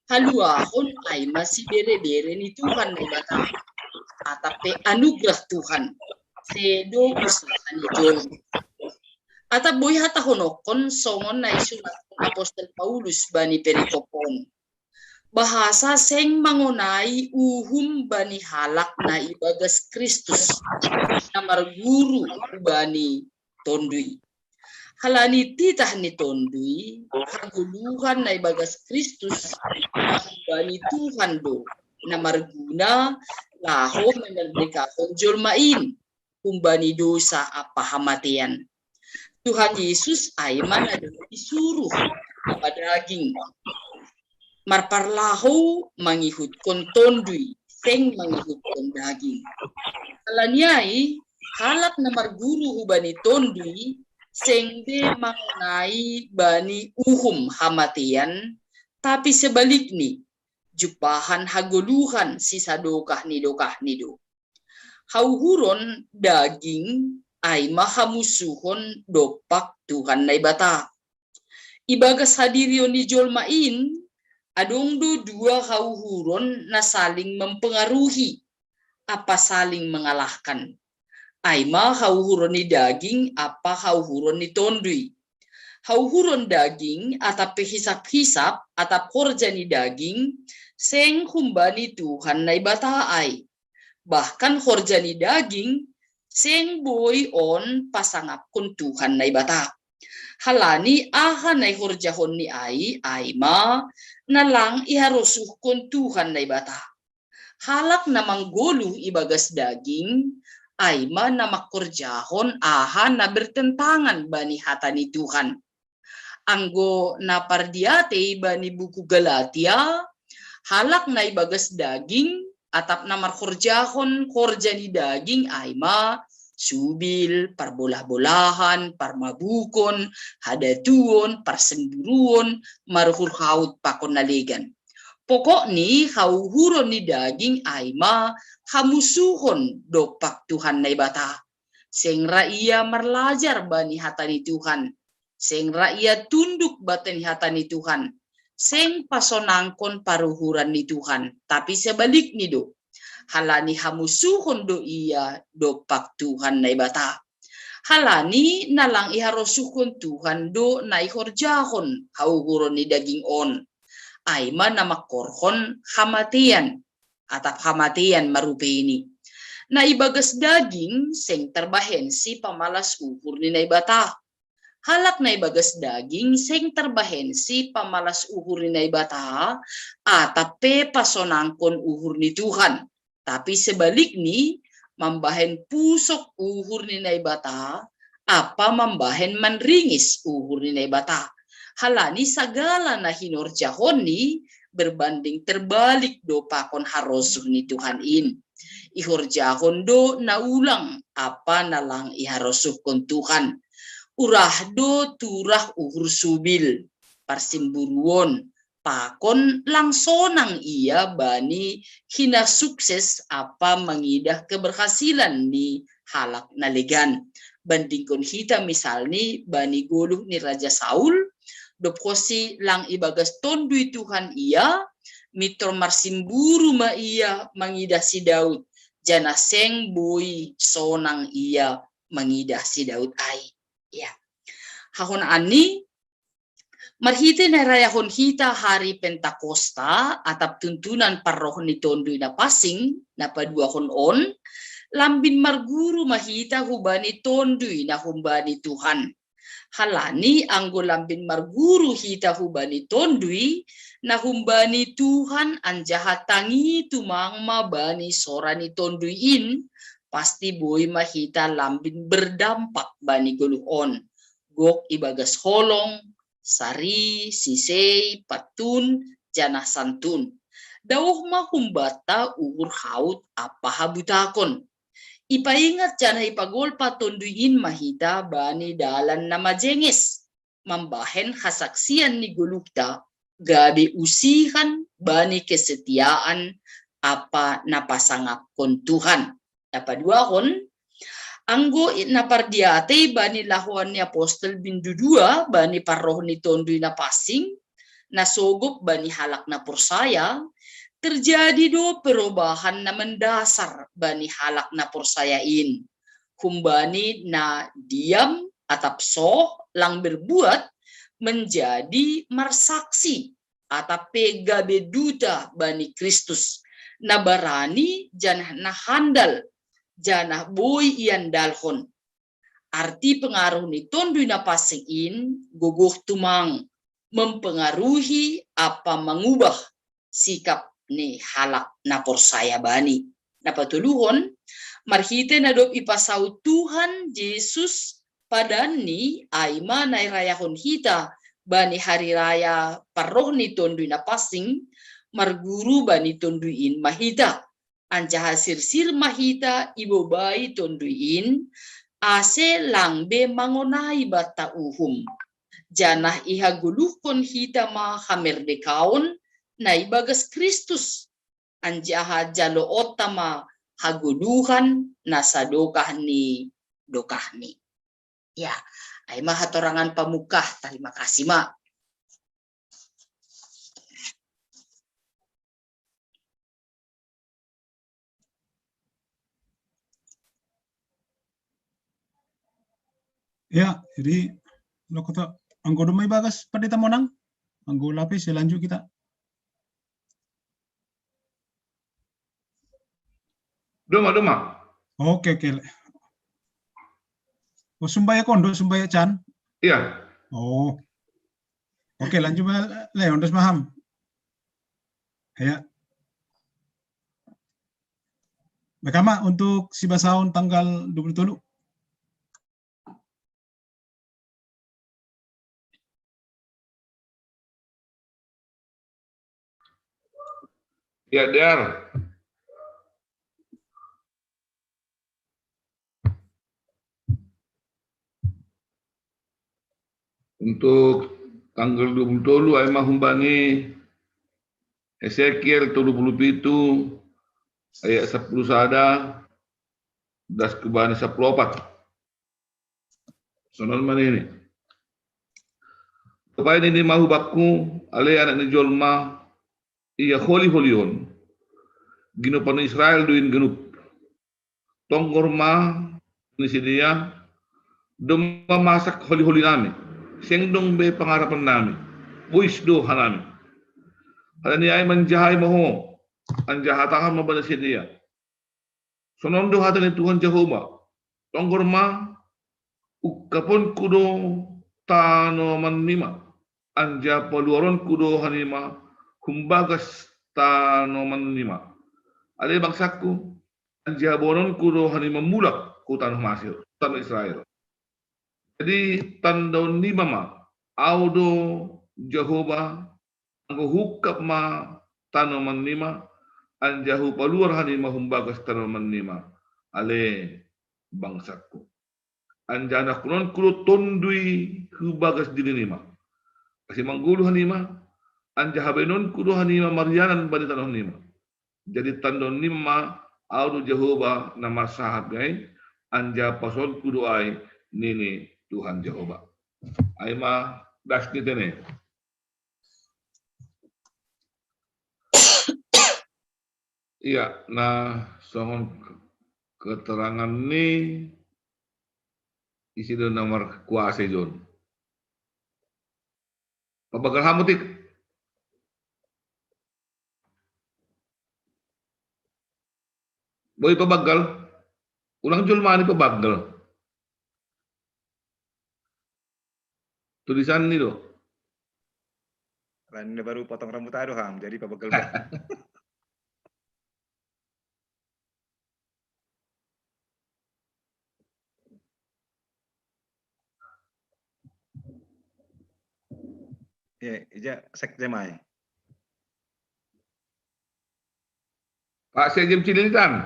haluahon ai ma siberebere ni Tuhan Naibata, atap pe anugerah Tuhan, sedo usaha ni jolma. Atap boi hatahononhon songon na isurathon apostel Paulus bani perikop on. Bahasa seng mangonai uhum bani halak na ibagas Kristus, na marguru bani Tondui. Halani titah ni Tondui, hagoluhan na ibagas Kristus, bani Tuhan do na marguna laho mamerdekahon jolma in humbani dosa ampa hamatean. Tuhan Yesus ai ma na dohot isuruh ampa daging marparlahou mangihutkon Tondui, seng mangihutkon daging. Halani ai, halak na marguru hubani Tondui seng be mangonai bani uhum hamatean, tapi sebalikni, jumpahan hagoluhan sisadokah ni dokahni do. Hauhuron daging ai ma hamusuhon dompak Tuhan Naibata. Ibagas hadirion ni jolma in, adong do dua hauhuron na saling mempengaruhi ampa saling mengalahkan. Ai ma hauhuron ni daging ampa hauhuron ni Tondui. Hauhuron daging atap pe hisap-hisap atap horja ni daging seng humbani Tuhan Naibata ai. Bahkan horja ni daging seng boi on pasangapkon Tuhan Naibata. Halani aha na ihorjahonni ai, ai ma na lang iharosuhkon Tuhan Naibata. Halak na manggoluh ibagas daging, ai ma na mangkorjahon aha na bertentangan bani hata ni Tuhan. Anggo na pardiatei bani buku Galatia, halak na ibagas daging, atap na marhorjahon horja ni daging ai ma subil, parbolah-bolahan, parmabukon, hadatuon, parsemburuon, maruhur haut pakon na legan. Pokokni hauhuron ni daging ai ma hamusuhon dompak Tuhan Naibata. Seng ra ia marlajar bani hata ni Tuhan. Seng ra ia tunduk bani hata ni Tuhan. Seng pasonangkon paruhuran ni Tuhan, tapi sebalikni do. Halani hamusuhon do ia dompak Tuhan Naibata. Halani na lang iharosuhkon Tuhan do na ihorjahon hauhuron ni daging on. Ai ma na mangkorhon hamatean, atap hamatean ma rupeini. Na ibagas daging seng tarbahensi pamalas uhur ni Naibata. Halak na ibagas daging seng tarbahensi pamalas uhur ni Naibata, atap pe pasonangkon uhur ni Tuhan. Tapi sebalikni, mambahen pusok uhur ni Naibata, ampa mambahen manringis uhur ni Naibata. Halani sagala na hinorjahonni berbanding terbalik do pakon harosuh ni Tuhan in. Ihorjahon do na ulang ampa na lang iharosuhkon Tuhan. Urah do turah uhur subil, parsimburuon, pakon lang sonang ia bani hinasukses ampa mangidah keberhasilan ni halak na legan. Bandingkon hita misalni bani goluh ni Raja Saul, dob horsi lang ibagas Tonduy Tuhan ia, mintor marsimburu ma ia mangidah si Daud, janah seng boi sonang ia mangidah si Daud ai. Ya. Hahonaanni, marhite na irayahon hita hari Pentakosta, atap tuntunan parroh ni Tonduy Napansing, na paduahon on, lambin marguru ma hita hubani Tonduy na humbani Tuhan. Halani anggo lambin marguru hita hubani Tonduy na humbani Tuhan, anjaha tangi tumang ma bani sora ni Tonduy in, pasti boi ma hita lambin berdampak bani goluh on. Gok ibagas holong, sari, sisei, patun, janah santun. Daoh ma humbanta uhur haut ampa habutakon. Ipaingat janah ipagolpa Tonduy in ma hita bani dalan na majenges, mambahen hasaksian ni goluhta, gabe usihan bani kesetiaan ampa na pasangapkon Tuhan. Na paduahon, anggo i-, na pardiatei bani lahoan ni apostel bindu dua bani parroh ni Tonduy Napansing, na sogop bani halak na porsaya, terjadi do perobahan na mendasar bani halak na porsaya in. Humbani na diam atap soh lang berbuat menjadi marsaksi atap pe gabe duta bani Kristus, na barani janah na handal, janah boi iandalhon. Arti pengaruh ni Tonduy Napansing in gogoh tumang, mempengaruhi ampa mangubah sikap ni halak na porsaya bani. Na patoluhon, marhite na dob ipasaut Tuhan Jesus padanNi, ai ma na irayahon hita bani hari raya parroh ni Tonduy Napansing, marguru bani Tonduy in ma hita. Anjaha sirsir ma hita ibobai Tonduy in, ase lang be mangonai banta uhum. Janah ihagoluhkon hita ma hamerdekaon na ibagas Kristus, anjaha jaloonta ma hagoluhan na sadokah ni dokahni. Ya, ai ma hatorangan pamungkah, tarima kasih ma. Ya, jadi lo kata anggo domai bagas Pandita Monang, anggo lapis ya lanjut kita. Doma, doma. Oke, oke. Oh, sumbaya kondo, sumbaya can. Iya. Oh. Oke, lanjut, Leon, terus paham. Ya. Bekama untuk si basaon tanggal dua puluh tolu. Ya, Dar. Untuk tanggal dua puluh tolu, ai ma humbani Esekiel tolu puluh pitu ayat sapuluh sada, das kubani sapuluh opat. Sonon ma nini. Dob ai nini ma hubakku, ale anak ni jolma, ia holi-holi on, ginopan Israel do in ganup. Tonggor ma ni sidea, domma masak holi-holi nami, seng dong be pangarapan nami, bois do hanami. Halani ai manjahai ma ho, anjaha hatahon ma bani sidea. Sonon do hata ni Tuhan Jahowa, tonggor ma, ungkaponku do tanoman nima, anjaha paluaronku do hanima humbagas tanoman nima. Ale bangsangku, anjaha boanonku do hanima mulak hu tanoh Masir, tanoh Israel. Jadi tandaon nima ma, au do Jahowa, anggo huungkap ma tanoman nima, anjaha hupaluar hanima humbagas tanoman nima, ale bangsangku. Anjaha nangkunonku do tonduy hubagas diri nima, ase manggoluh hanima, anjaha baenonku do hanima marianan bani tanoh nima. Jadi tandaon nima ma, au do Jahowa na marsahat ai, anjaha pasahatonku do ai, nini Tuhan Jahowa. Ai ma das ni tene. Iya, na songon keterangan ni ise do na markuasa i jon. Pabanggal hamu tik. Boi pabanggal. Ulang jolma ni pabanggal. Tulisan ni do. Lain na baru potong rambut aduh ham, jadi pabanggal. Ya, ija sek jamai. Pak Sekjen Cililitan.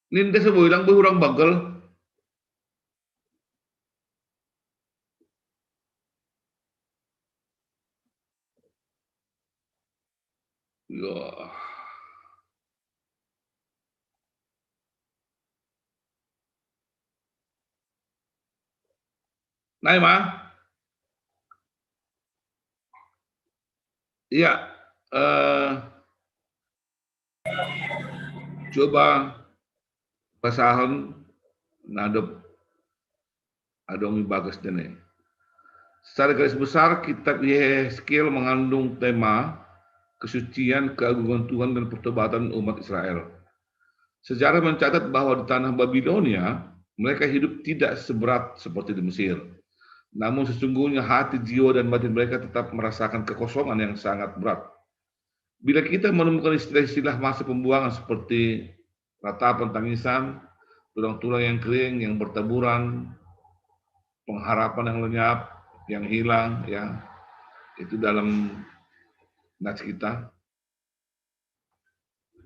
Ninda sa boy lang boy hurang bagel. Ya. Nai ma? Iya. Eh, coba basahon nadop adong i bagas dene. Secara garis besar, kitab Yehezkiel mengandung tema kesucian, keagungan Tuhan, dan pertobatan umat Israel. Sejarah mencatat bahwa di tanah Babilonia, mereka hidup tidak seberat seperti di Mesir. Namun sesungguhnya hati, jiwa, dan batin mereka tetap merasakan kekosongan yang sangat berat. Bila kita menemukan istilah-istilah masa pembuangan seperti ratapan tangisan, tulang-tulang yang kering, yang bertaburan, pengharapan yang lenyap, yang hilang, ya, itu dalam nats kita.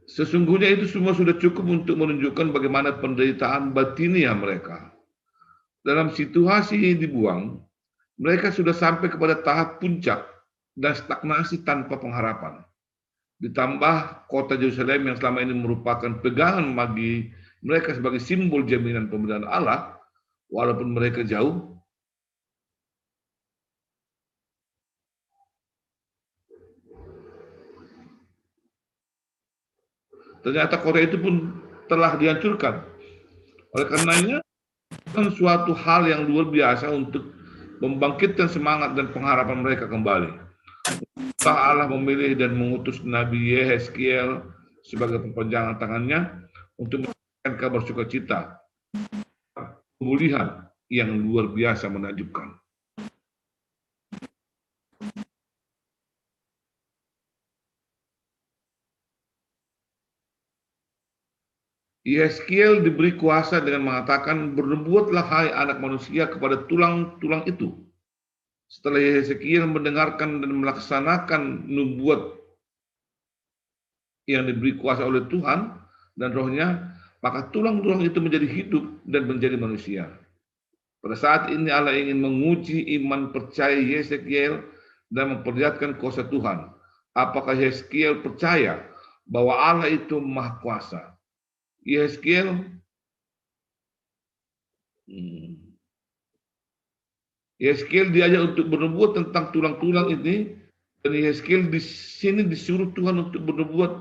Sesungguhnya itu semua sudah cukup untuk menunjukkan bagaimana penderitaan batinia mereka. Dalam situasi dibuang, mereka sudah sampai kepada tahap puncak dan stagnasi tanpa pengharapan. Ditambah kota Yerusalem yang selama ini merupakan pegangan bagi mereka sebagai simbol jaminan pemeliharaan Allah, walaupun mereka jauh, ternyata kota itu pun telah dihancurkan. Oleh karenanya, kan suatu hal yang luar biasa untuk membangkitkan semangat dan pengharapan mereka kembali. Allah memilih dan mengutus Nabi Yehezkiel sebagai perpanjangan tangannya untuk memberikan kabar sukacita, pemulihan yang luar biasa menakjubkan. Yehezkiel diberi kuasa dengan mengatakan, "Bernubuatlah, hai anak manusia, kepada tulang-tulang itu." Setelah Yehezkiel mendengarkan dan melaksanakan nubuat yang diberi kuasa oleh Tuhan dan Roh-Nya, maka tulang-tulang itu menjadi hidup dan menjadi manusia. Pada saat ini Allah ingin menguji iman percaya Yehezkiel dan memperlihatkan kuasa Tuhan. Apakah Yehezkiel percaya bahwa Allah itu Maha Kuasa? Yehezkiel, hmm, Yehezkiel diajak untuk bernubuat tentang tulang-tulang ini, dan Yehezkiel di sini disuruh Tuhan untuk bernubuat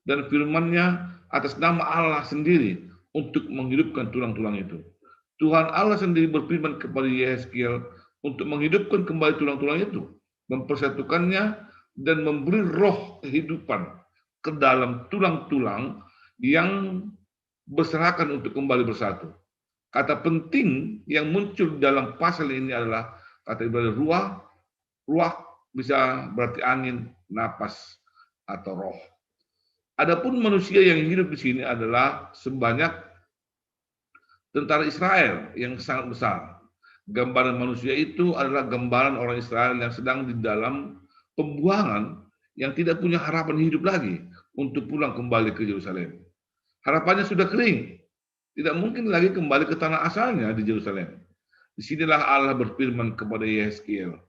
dan firman-Nya atas nama Allah sendiri untuk menghidupkan tulang-tulang itu. Tuhan Allah sendiri berfirman kepada Yehezkiel untuk menghidupkan kembali tulang-tulang itu, mempersatukannya, dan memberi roh kehidupan ke dalam tulang-tulang yang berserakan untuk kembali bersatu. Kata penting yang muncul dalam pasal ini adalah kata Ibrani ruah. Ruah bisa berarti angin, napas, atau roh. Adapun manusia yang hidup di sini adalah sebanyak tentara Israel yang sangat besar. Gambaran manusia itu adalah gambaran orang Israel yang sedang di dalam pembuangan, yang tidak punya harapan hidup lagi untuk pulang kembali ke Yerusalem. Harapannya sudah kering, tidak mungkin lagi kembali ke tanah asalnya di Yerusalem. Di sinilah Allah berfirman kepada Yehezkiel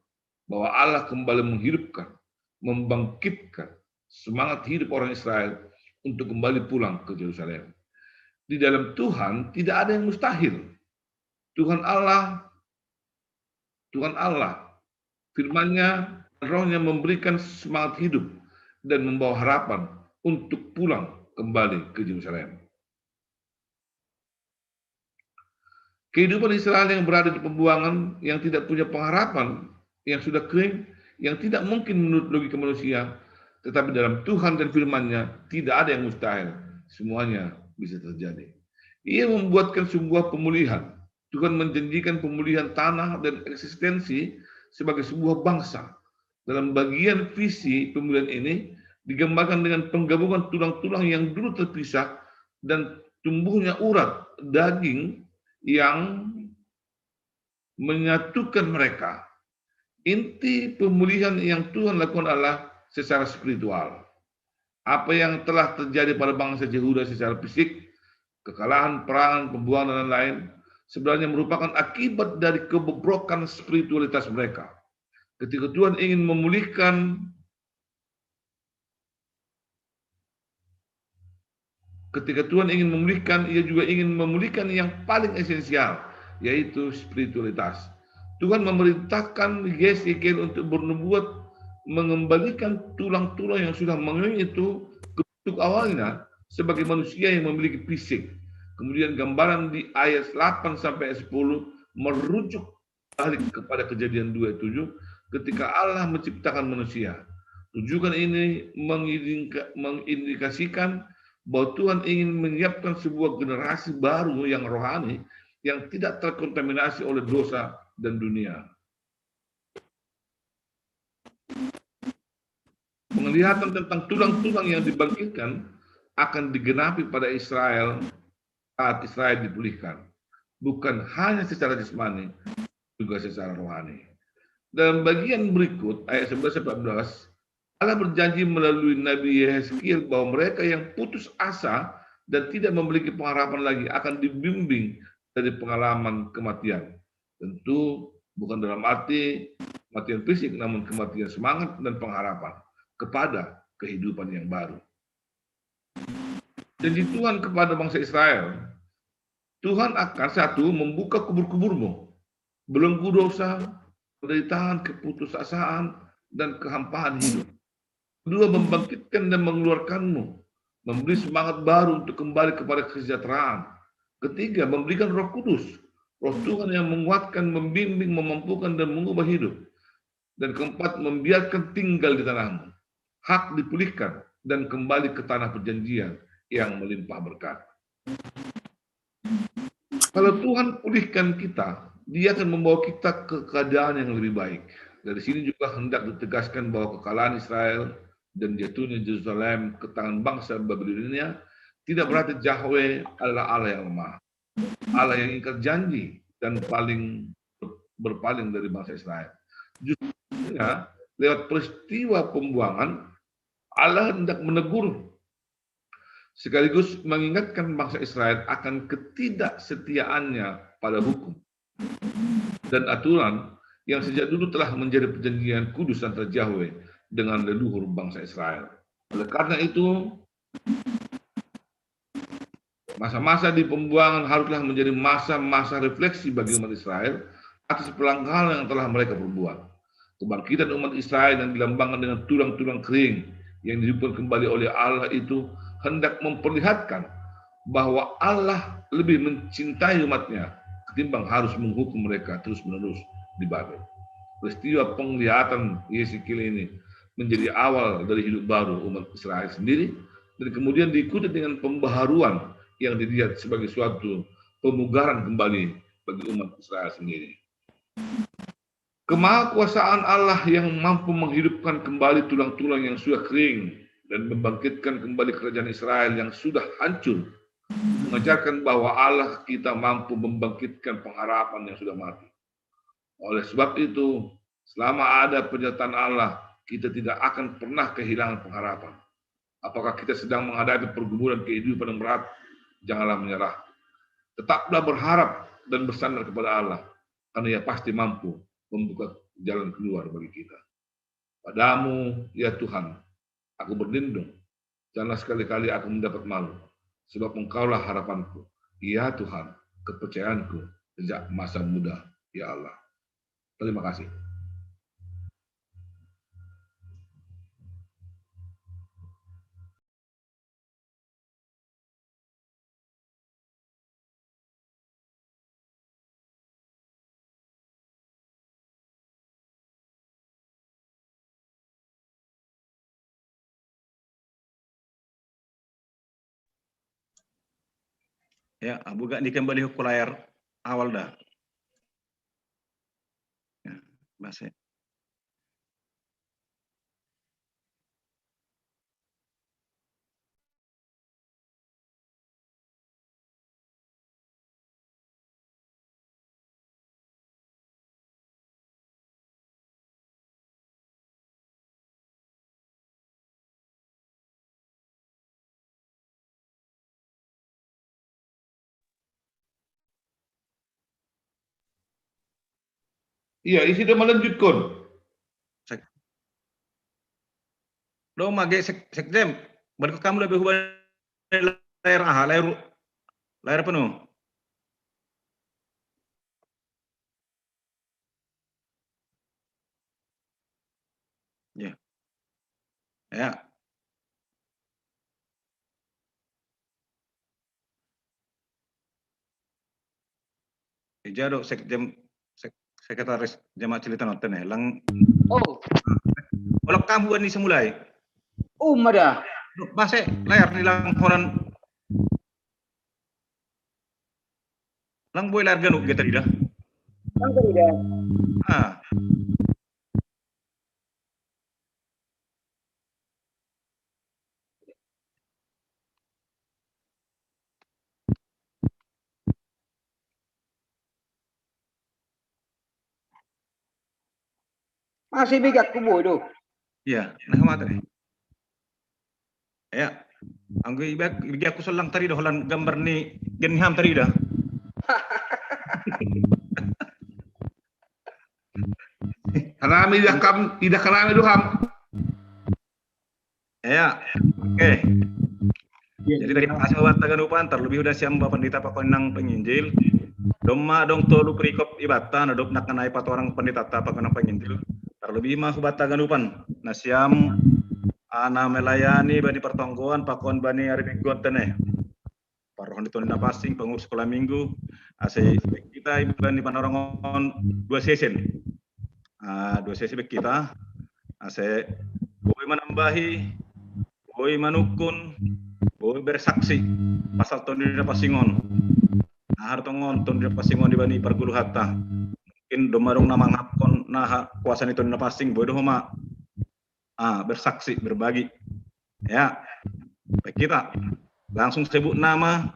bahwa Allah kembali menghidupkan, membangkitkan semangat hidup orang Israel untuk kembali pulang ke Yerusalem. Di dalam Tuhan tidak ada yang mustahil. Tuhan Allah, Tuhan Allah, firman-Nya, Roh-Nya memberikan semangat hidup dan membawa harapan untuk pulang kembali ke Yerusalem. Kehidupan Israel yang berada di pembuangan, yang tidak punya pengharapan, yang sudah kering, yang tidak mungkin menurut logika manusia, tetapi dalam Tuhan dan firman-Nya tidak ada yang mustahil. Semuanya bisa terjadi. Ia membuatkan sebuah pemulihan. Tuhan menjanjikan pemulihan tanah dan eksistensi sebagai sebuah bangsa. Dalam bagian visi pemulihan ini digambarkan dengan penggabungan tulang-tulang yang dulu terpisah dan tumbuhnya urat daging yang menyatukan mereka. Inti pemulihan yang Tuhan lakukan adalah secara spiritual. Apa yang telah terjadi pada bangsa Yehuda secara fisik kekalahan, perangan, pembuangan, dan lain-lain, sebenarnya merupakan akibat dari kebobrokan spiritualitas mereka. Ketika Tuhan ingin memulihkan Ketika Tuhan ingin memulihkan, ia juga ingin memulihkan yang paling esensial, yaitu spiritualitas. Tuhan memerintahkan Yeskiel untuk bernubuat mengembalikan tulang-tulang yang sudah mengenyam itu ke bentuk awalnya sebagai manusia yang memiliki fisik. Kemudian gambaran di ayat delapan sampai ayat sepuluh merujuk balik kepada Kejadian dua tujuh, ketika Allah menciptakan manusia. Rujukan ini mengindika- mengindikasikan bahwa Tuhan ingin menyiapkan sebuah generasi baru yang rohani, yang tidak terkontaminasi oleh dosa dan dunia. Penglihatan tentang tulang-tulang yang dibangkitkan akan digenapi pada Israel saat Israel dipulihkan, bukan hanya secara jasmani, juga secara rohani. Dalam bagian berikut, ayat sebelas sampai empat belas, Allah berjanji melalui Nabi Yeskiel bahwa mereka yang putus asa dan tidak memiliki pengharapan lagi akan dibimbing dari pengalaman kematian. Tentu bukan dalam arti kematian fisik, namun kematian semangat dan pengharapan kepada kehidupan yang baru. Janji Tuhan kepada bangsa Israel, Tuhan akan, satu, membuka kubur-kuburmu, belenggu dosa, penderitaan, keputusasaan, dan kehampaan hidup. Kedua, membangkitkan dan mengeluarkanmu, memberi semangat baru untuk kembali kepada kesejahteraan. Ketiga, memberikan Roh Kudus, Roh Tuhan yang menguatkan, membimbing, memampukan, dan mengubah hidup. Dan keempat, membiarkan tinggal di tanahmu, hak dipulihkan, dan kembali ke tanah perjanjian yang melimpah berkat. Kalau Tuhan pulihkan kita, Dia akan membawa kita ke keadaan yang lebih baik. Dari sini juga hendak ditegaskan bahwa kekalahan Israel dan jatuhnya Yerusalem ke tangan bangsa Babilonia tidak berarti Yahweh adalah Allah yang lemah, Allah yang ingkar janji dan paling berpaling dari bangsa Israel. Justru lewat peristiwa pembuangan, Allah hendak menegur sekaligus mengingatkan bangsa Israel akan ketidaksetiaannya pada hukum dan aturan yang sejak dulu telah menjadi perjanjian kudus antara Yahweh dengan leluhur bangsa Israel. Oleh karena itu, masa-masa di pembuangan haruslah menjadi masa-masa refleksi bagi umat Israel atas pelanggaran yang telah mereka perbuat. Kebangkitan umat Israel yang dilambangkan dengan tulang-tulang kering yang dihidupkan kembali oleh Allah itu hendak memperlihatkan bahwa Allah lebih mencintai umatnya ketimbang harus menghukum mereka terus-menerus di Babel. Peristiwa penglihatan Yeskiel ini menjadi awal dari hidup baru umat Israel sendiri dan kemudian diikuti dengan pembaharuan yang dilihat sebagai suatu pemugaran kembali bagi umat Israel sendiri. Kemahakuasaan Allah yang mampu menghidupkan kembali tulang-tulang yang sudah kering dan membangkitkan kembali kerajaan Israel yang sudah hancur mengajarkan bahwa Allah kita mampu membangkitkan pengharapan yang sudah mati. Oleh sebab itu, selama ada penyertaan Allah, kita tidak akan pernah kehilangan pengharapan. Apakah kita sedang menghadapi pergumulan kehidupan yang berat? Janganlah menyerah. Tetaplah berharap dan bersandar kepada Allah, karena Ia pasti mampu membuka jalan keluar bagi kita. Padamu, ya Tuhan, aku berlindung. Janganlah sekali-kali aku mendapat malu, sebab Engkaulah harapanku. Ya Tuhan, kepercayaanku sejak masa muda, ya Allah. Terima kasih. Ya, Abu gak dikembali ke layar awal dah. Ya, masih. Iya, isi dia melanjutkan. Sek, do mage sek, sekdem. Balik kamu lebih hubungan layar aha, layar, layar penuh. Ya. Ya. Ija do sekjen, sek, sekretaris jamaah Cililitan nonton ya. Lang. Oh. Olak kamu ni semulai. Oh, mada. Base layar ni lang holan. Lang boy layar ganu kita tidak. Lang tidak. Ah. Masih bigak ku boy do. Iya, nah mata deh. Ya, anggo ibak, ibak aku selang tadi do holan gambar ni Gen Ham tadi dah. Kanami dah kam, tidak kanami do ham. Ya, oke. Jadi terima kasih buat tagan upan, terlebih udah siam Bapak Pendeta pakon nang penginjil. Domma dong tolu perikop ibata, nadop nak kenai empat orang pendeta ta pakon nang penginjil. Terlebih mah buat tagan upan. Nah siam ana melayani bani pertonggoan pakon bani ari mingguan tene. Parrohon di tondina passing, pengurus sekolah minggu, ase kita iban di Panarongon dua sesen. Ah, dua sesi bek kita, ase boy manambahi, boy manukun, boy bersaksi pasal tondina passingon. Nah, hartongon tondina passingon di bani pargulu hatta. Mungkin domma dong na manghapkon naha kuasa ni tondina passing, boy do homa. Ah, bersaksi, berbagi. Ya, baik kita langsung sebut nama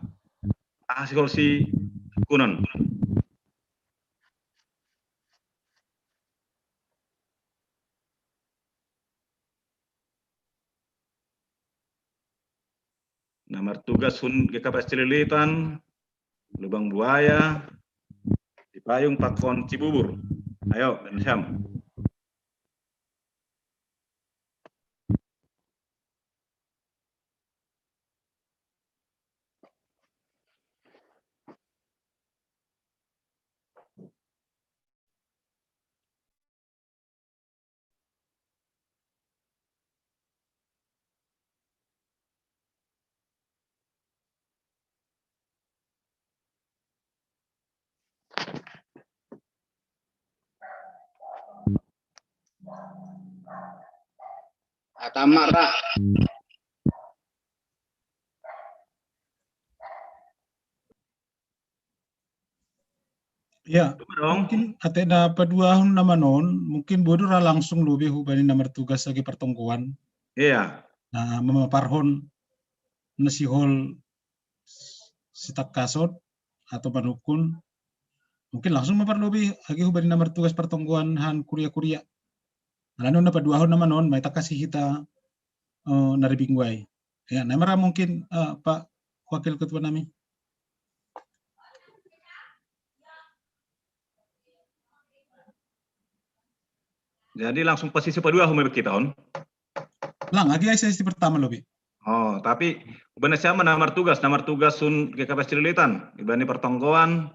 hasil si kunon. Nah, martugas hun G K P S Cililitan, Lubang Buaya, Cipayung pakon Cibubur. Ayo, Bang Syam. Atama ra. Ya, mungkin ate na paduahon na manon, mungkin bodo ra langsung lobi hubani na martugas agi partonggoan. Iya. Na mamaparhon na sihol sitangkason atau manukun, mungkin langsung maparlobi agi hubani na martugas partonggoan han kuria-kuria. Alano na paduahon na manon, mai tangkasi hita, eh, na ri minggu ai. Ya, na mara mungkin, eh, Pak Wakil Ketua nami. Jadi langsung posisi paduahon mai bek kita on. Lang, agi ai sesi pertama lobi. Oh, tapi hubani siam na martugas, na martugas hun G K P S Cililitan, ibani partonggoan,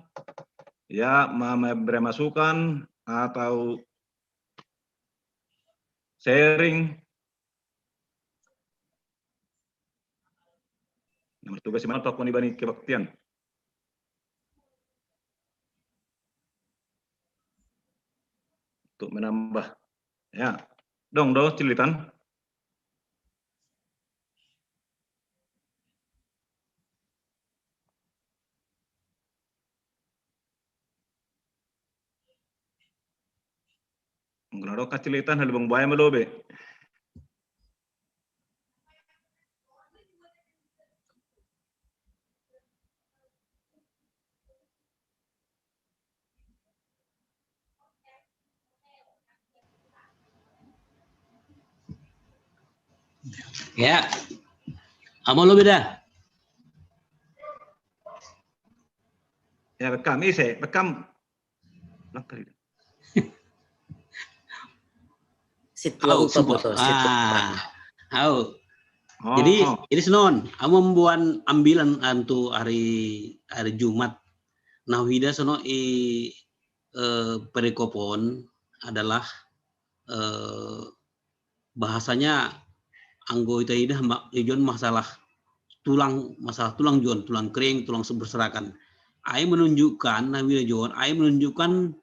ya, ma-, memberi masukan atau sharing. Na martugas i ma pakon ibani kebaktian. Untuk menambah. Ya. Dong do Cililitan. Ngkon do Cililitan ha Lubang Buaya ma lobi. Ya. Amo lobi da. Ya, bekam ise, bekam. Lang tadi. Situang. Au, sumpah. Ah, au. Jadi, oh, jadi senon, au membuat ambilan antu hari, hari Jumat. Nah, wida sono i, eh, perikopon adalah, eh, bahasanya anggo ita idah ma-, ijon masalah tulang, masalah tulang jon, tulang kering, tulang berserakan. Ai menunjukkan, nah, wida jon, ai menunjukkan,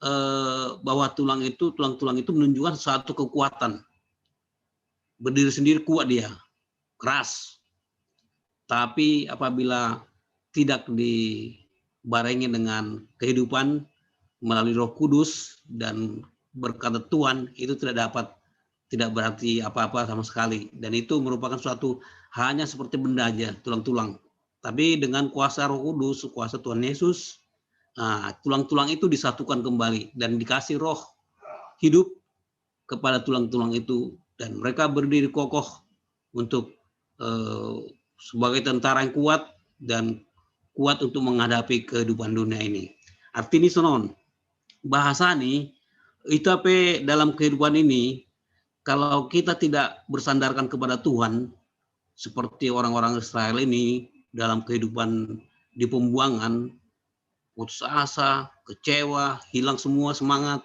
eh, bahwa tulang itu, tulang-tulang itu menunjukkan suatu kekuatan. Berdiri sendiri kuat dia, keras. Tapi apabila tidak dibarengi dengan kehidupan melalui Roh Kudus dan berkat Tuhan, itu tidak dapat, tidak berarti apa-apa sama sekali. Dan itu merupakan suatu hanya seperti benda aja, tulang-tulang. Tapi dengan kuasa Roh Kudus, kuasa Tuhan Yesus, nah, tulang-tulang itu disatukan kembali dan dikasih roh hidup kepada tulang-tulang itu, dan mereka berdiri kokoh untuk, eh, sebagai tentara yang kuat dan kuat untuk menghadapi kehidupan dunia ini. Artinya sonon, bahasa nih, ita pe dalam kehidupan ini, kalau kita tidak bersandarkan kepada Tuhan, seperti orang-orang Israel ini dalam kehidupan di pembuangan, putus asa, kecewa, hilang semua semangat,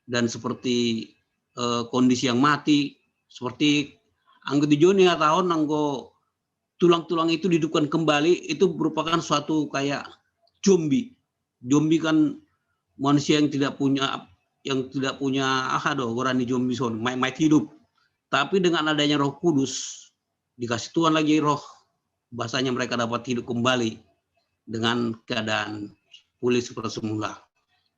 dan seperti, eh, kondisi yang mati, seperti anggo di Joni tahun anggo tulang-tulang itu dihidupkan kembali, itu merupakan suatu kayak zombie. Zombie kan manusia yang tidak punya, yang tidak punya, ah, aduh, gorani zombie son, mai, mai hidup. Tapi dengan adanya Roh Kudus, dikasih Tuhan lagi roh, bahasanya mereka dapat hidup kembali dengan keadaan pulih seperti semula.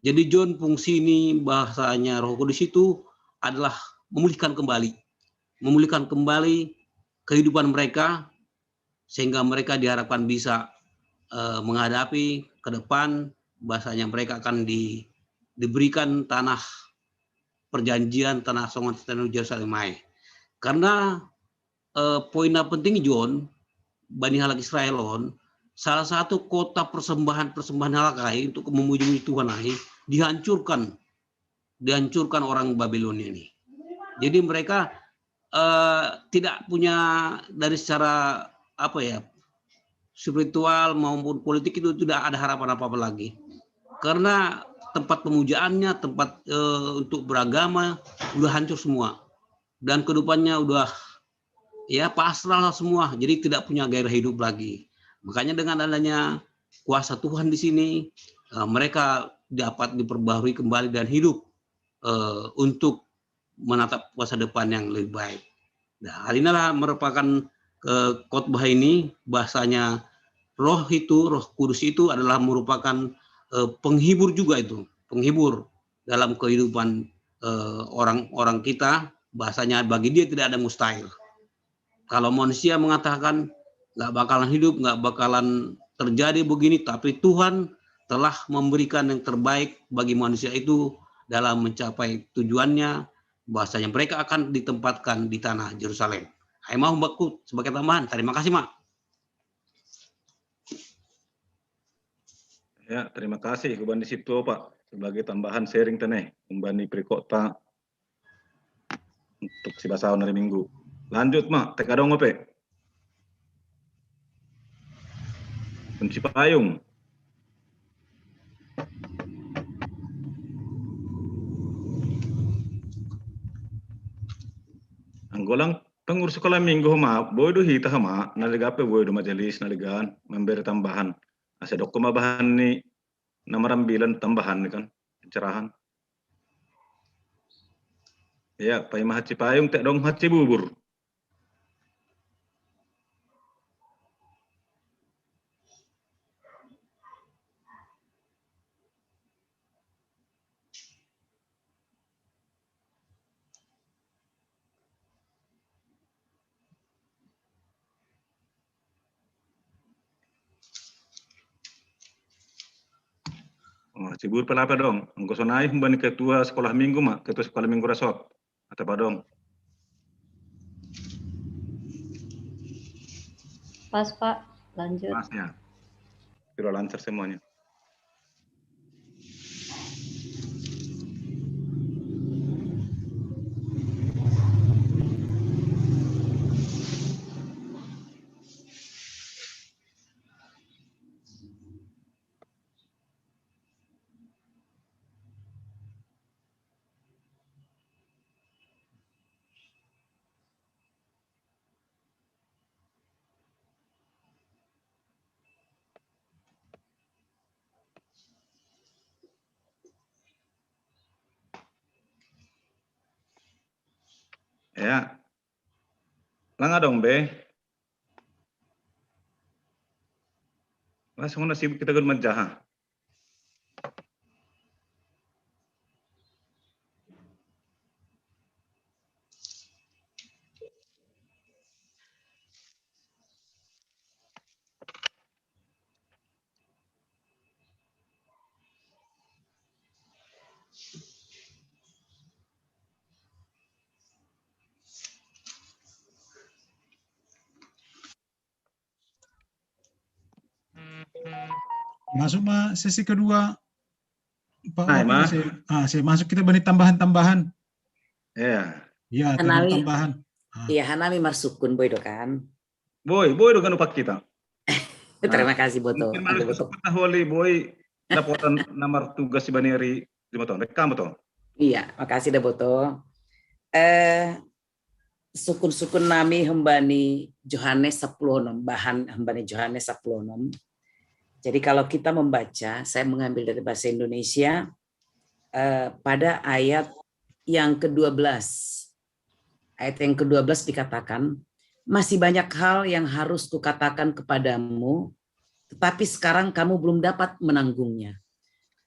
Jadi John, fungsi ini bahasanya Roh Kudus itu adalah memulihkan kembali, memulihkan kembali kehidupan mereka, sehingga mereka diharapkan bisa, eh, menghadapi ke depan, bahasanya mereka akan di-, diberikan tanah perjanjian, tanah songon tanah Yerusalem ai. Karena, eh, poin yang penting John, bani halak Israel on, salah satu kota persembahan-persembahan halak ai untuk memuji-muji Tuhan ai dihancurkan, dihancurkan orang Babilonia ini. Jadi mereka, eh, tidak punya dari secara apa ya, spiritual maupun politik itu tidak ada harapan apa-apa lagi. Karena tempat pemujaannya, tempat, eh, untuk beragama udah hancur semua. Dan kehidupannya udah, ya, pasrah lah semua. Jadi tidak punya gairah hidup lagi. Makanya dengan adanya kuasa Tuhan di sini, eh, mereka dapat diperbaharui kembali dan hidup, eh, untuk menatap masa depan yang lebih baik. Nah, hal inilah merupakan, eh, khotbah ini, bahasanya Roh itu, Roh Kudus itu adalah merupakan, eh, penghibur juga itu, penghibur dalam kehidupan, eh, orang-orang kita. Bahasanya bagi dia tidak ada mustahil. Kalau manusia mengatakan nggak bakalan hidup, nggak bakalan terjadi begini, tapi Tuhan telah memberikan yang terbaik bagi manusia itu dalam mencapai tujuannya, bahasanya mereka akan ditempatkan di tanah Yerusalem. Ai mau baku sebagai tambahan. Terima kasih, Mak. Ya, terima kasih. Kuban di situ, Pak. Sebagai tambahan sharing teneh, kuban di perikota untuk si basao nari Minggu. Lanjut, Mak. Teka dong, Ope. Kunci payung. Anggolang pengurus sekolah minggu ma, boy do hita ma, naliga pe boy do majelis, naliga memberi tambahan. Asa dokko ma bahan ni na marambilan tambahan ni kan, pencerahan. Ya, pai mahaci payung, tek dong haci bubur. Oh, cibur pelapa dong. Engko sonai humbani ketua sekolah minggu ma, ketua sekolah minggu rasot. Atau apa dong? Pas, Pak. Lanjut. Pas ya. Sudah lancar semuanya. Ya. Langa dong be. Langsung na sibuk kita gun manjaha. Masuk ma sesi kedua. Pak, Hai, apa Ma. Saya, ah, saya masuk kita bani tambahan-tambahan. Ya. Ya, Hanawi. Tambahan. Iya, Hanawi marsukun boy do kan. Boy, boy do ganu pak kita. Terima kasih Boto. Mungkin Ada malu Boto. Sepuluh tahun boy dapotan nama tugas si Baneri di Boto. Rekam Boto. Iya, makasih dah Boto. Eh, sukun-sukun nami hembani Johannes sepuluh enam, bahan hembani Johannes sepuluh enam. Jadi kalau kita membaca, saya mengambil dari bahasa Indonesia, eh, pada ayat yang kedua belas. Ayat yang kedua belas dikatakan, masih banyak hal yang harus kukatakan kepadamu, tetapi sekarang kamu belum dapat menanggungnya.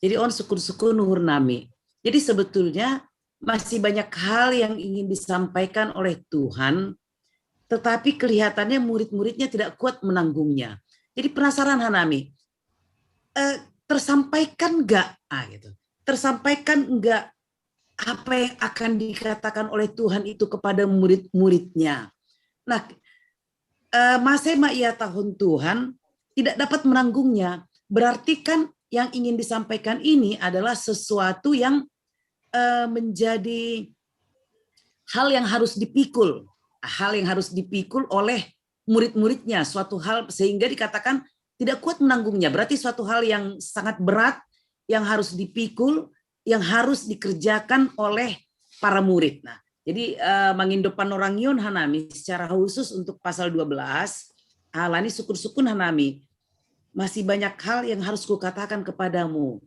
Jadi on sukun-sukun nuhur nami. Jadi sebetulnya masih banyak hal yang ingin disampaikan oleh Tuhan, tetapi kelihatannya murid-muridnya tidak kuat menanggungnya. Jadi penasaran Hanami, eh, tersampaikan nggak? Ah, gitu. Tersampaikan nggak apa yang akan dikatakan oleh Tuhan itu kepada murid-muridnya? Nah, eh, mase ma ia tahun Tuhan tidak dapat menanggungnya. Berarti kan yang ingin disampaikan ini adalah sesuatu yang eh, menjadi hal yang harus dipikul, hal yang harus dipikul oleh murid-muridnya, suatu hal sehingga dikatakan tidak kuat menanggungnya. Berarti suatu hal yang sangat berat yang harus dipikul, yang harus dikerjakan oleh para murid. Nah, jadi eh, mangindo panorangion Hanami secara khusus untuk pasal dua belas, alani sukun-sukun Hanami, masih banyak hal yang harus kukatakan kepadamu.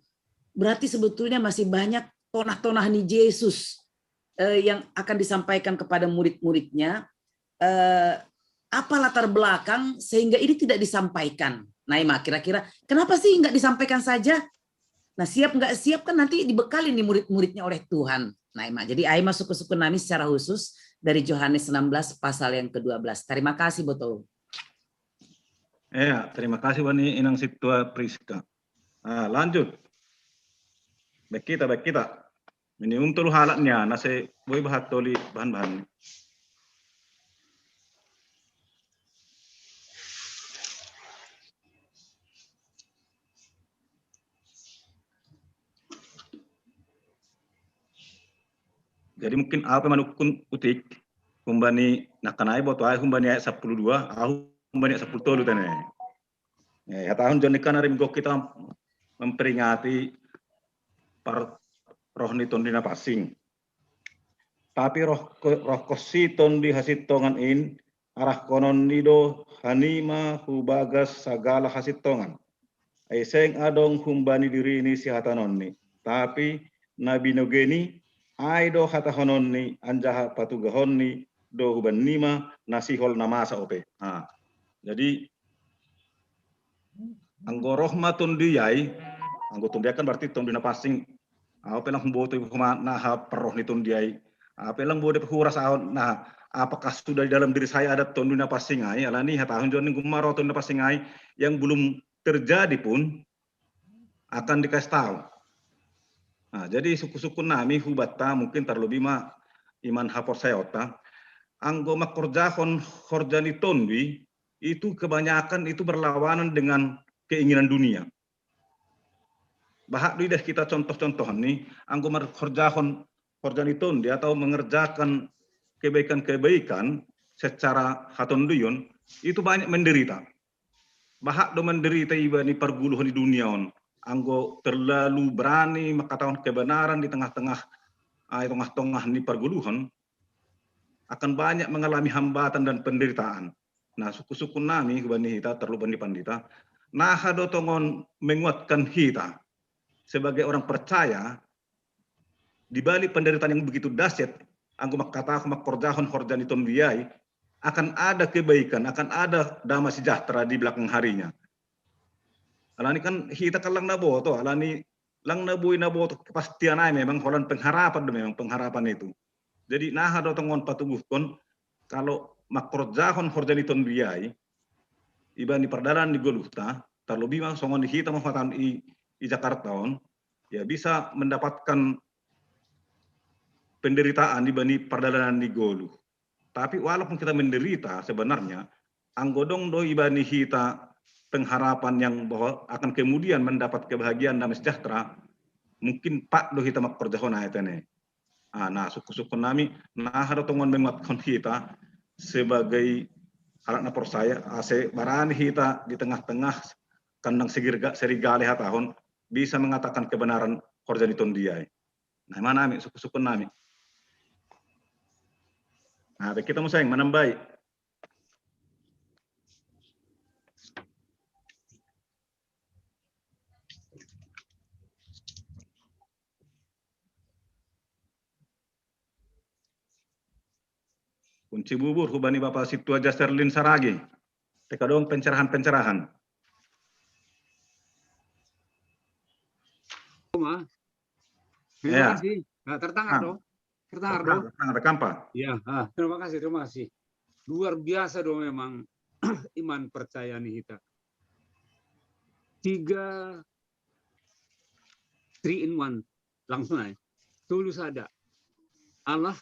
Berarti sebetulnya masih banyak tonah-tonah ni Yesus eh, yang akan disampaikan kepada murid-muridnya. Eh, apa latar belakang sehingga ini tidak disampaikan? Nah, Ima, kira-kira kenapa sih nggak disampaikan saja? Nah, siap nggak siap kan nanti dibekali nih murid-muridnya oleh Tuhan. Nah, Ima, jadi Aima suku-suku nami secara khusus dari Johannes enam belas pasal yang kedua belas. Terima kasih, Boto. Ya, terima kasih Wani Inang Situa Priska. Ah, lanjut. Baik kita, baik kita. Ini untuk halatnya, nasi boy bahat toli bahan-bahan. Jadi mungkin apa manukun utik, humbani nakanai buat ai humbani ayat sepuluh dua, aku humbani ayat sepuluh tolu tene. Eh, ya tahun John kan hari minggu kita memperingati par roh ni tondi na passing. Tapi roh roh kosi tondi hasitongan in arah konon ni do hanima hubagas sagala hasitongan. Ai seng adong humbani diri ni si hatanon ni. Tapi na binogeni ai do hatahonon ni anjaha patugahon ni do huban nima nasihol na masa ope. Ha. Jadi anggo roh ma tondi ai, anggo tondi kan berarti tondi na passing. Au pelang boto huma naha perroh ni tondi ai. Au pelang bodo huras au nah apakah sudah di dalam diri saya ada tondi na passing ai? Alani hatahun John gumaro tondi na passing ai yang belum terjadi pun akan dikasih tahu. Nah, jadi suku-suku nami hubatta mungkin terlebih ma iman haporsayota anggo makorjahon horja ni tondi itu kebanyakan itu berlawanan dengan keinginan dunia. Bahat do idah kita contoh-contoh ni anggo makorjahon horja ni tondi atau mengerjakan kebaikan-kebaikan secara hatondion itu banyak menderita. Bahat do menderita iba ni parguluhon di dunia on anggo terlalu berani mengatakan kebenaran di tengah-tengah ai tengah-tengah ni parguluhon akan banyak mengalami hambatan dan penderitaan. Nah, suku-suku nami hubani hita terlebih di pandita, naha do tongon menguatkan hita sebagai orang percaya di balik penderitaan yang begitu dahsyat anggo mangkatahon mangkorjahon horja ni tondia i, akan ada kebaikan, akan ada damai sejahtera di belakang harinya. Alani kan hita kan lang naboto, alani lang na boi naboto kepastian ai memang holan pengharapan do memang pengharapan itu. Jadi naha do tongon patuguhkon, kalau mangkorjahon horja ni tondia i, ibani pardalanan ni goluhta, terlebih ma songon hita ma huhatahon i, i Jakarta on, ya bisa mendapatkan penderitaan ibani pardalanan ni goluh. Tapi walaupun kita menderita sebenarnya, anggo dong do ibani hita pengharapan yang bahwa akan kemudian mendapat kebahagiaan damai sejahtera, mungkin pat do hita mangkorjahon ai tene. Ah, nah, sukkur-sukkur nami, naha do tongon menguatkan hita sebagai halak na porsaya, ase barani hita di tengah-tengah kandang segirga-, serigala hatahon, bisa mengatakan kebenaran horja ni tondia i. Nah, ima nami, sukkur-sukkur nami. Nah, kita muse manambai. Kunci bubur hubani Bapa Sintua Jaserlin Saragi. Teka dong pencerahan-pencerahan. Terima ya. Kasih. Nah, tertangar ah. Dong. Tertangar dong. Tertangar, tertangar. Ya, ah, terima kasih, terima kasih. Luar biasa dong memang iman percaya nih kita. Tiga, three in one, langsung aja. Tulus ada. Allah,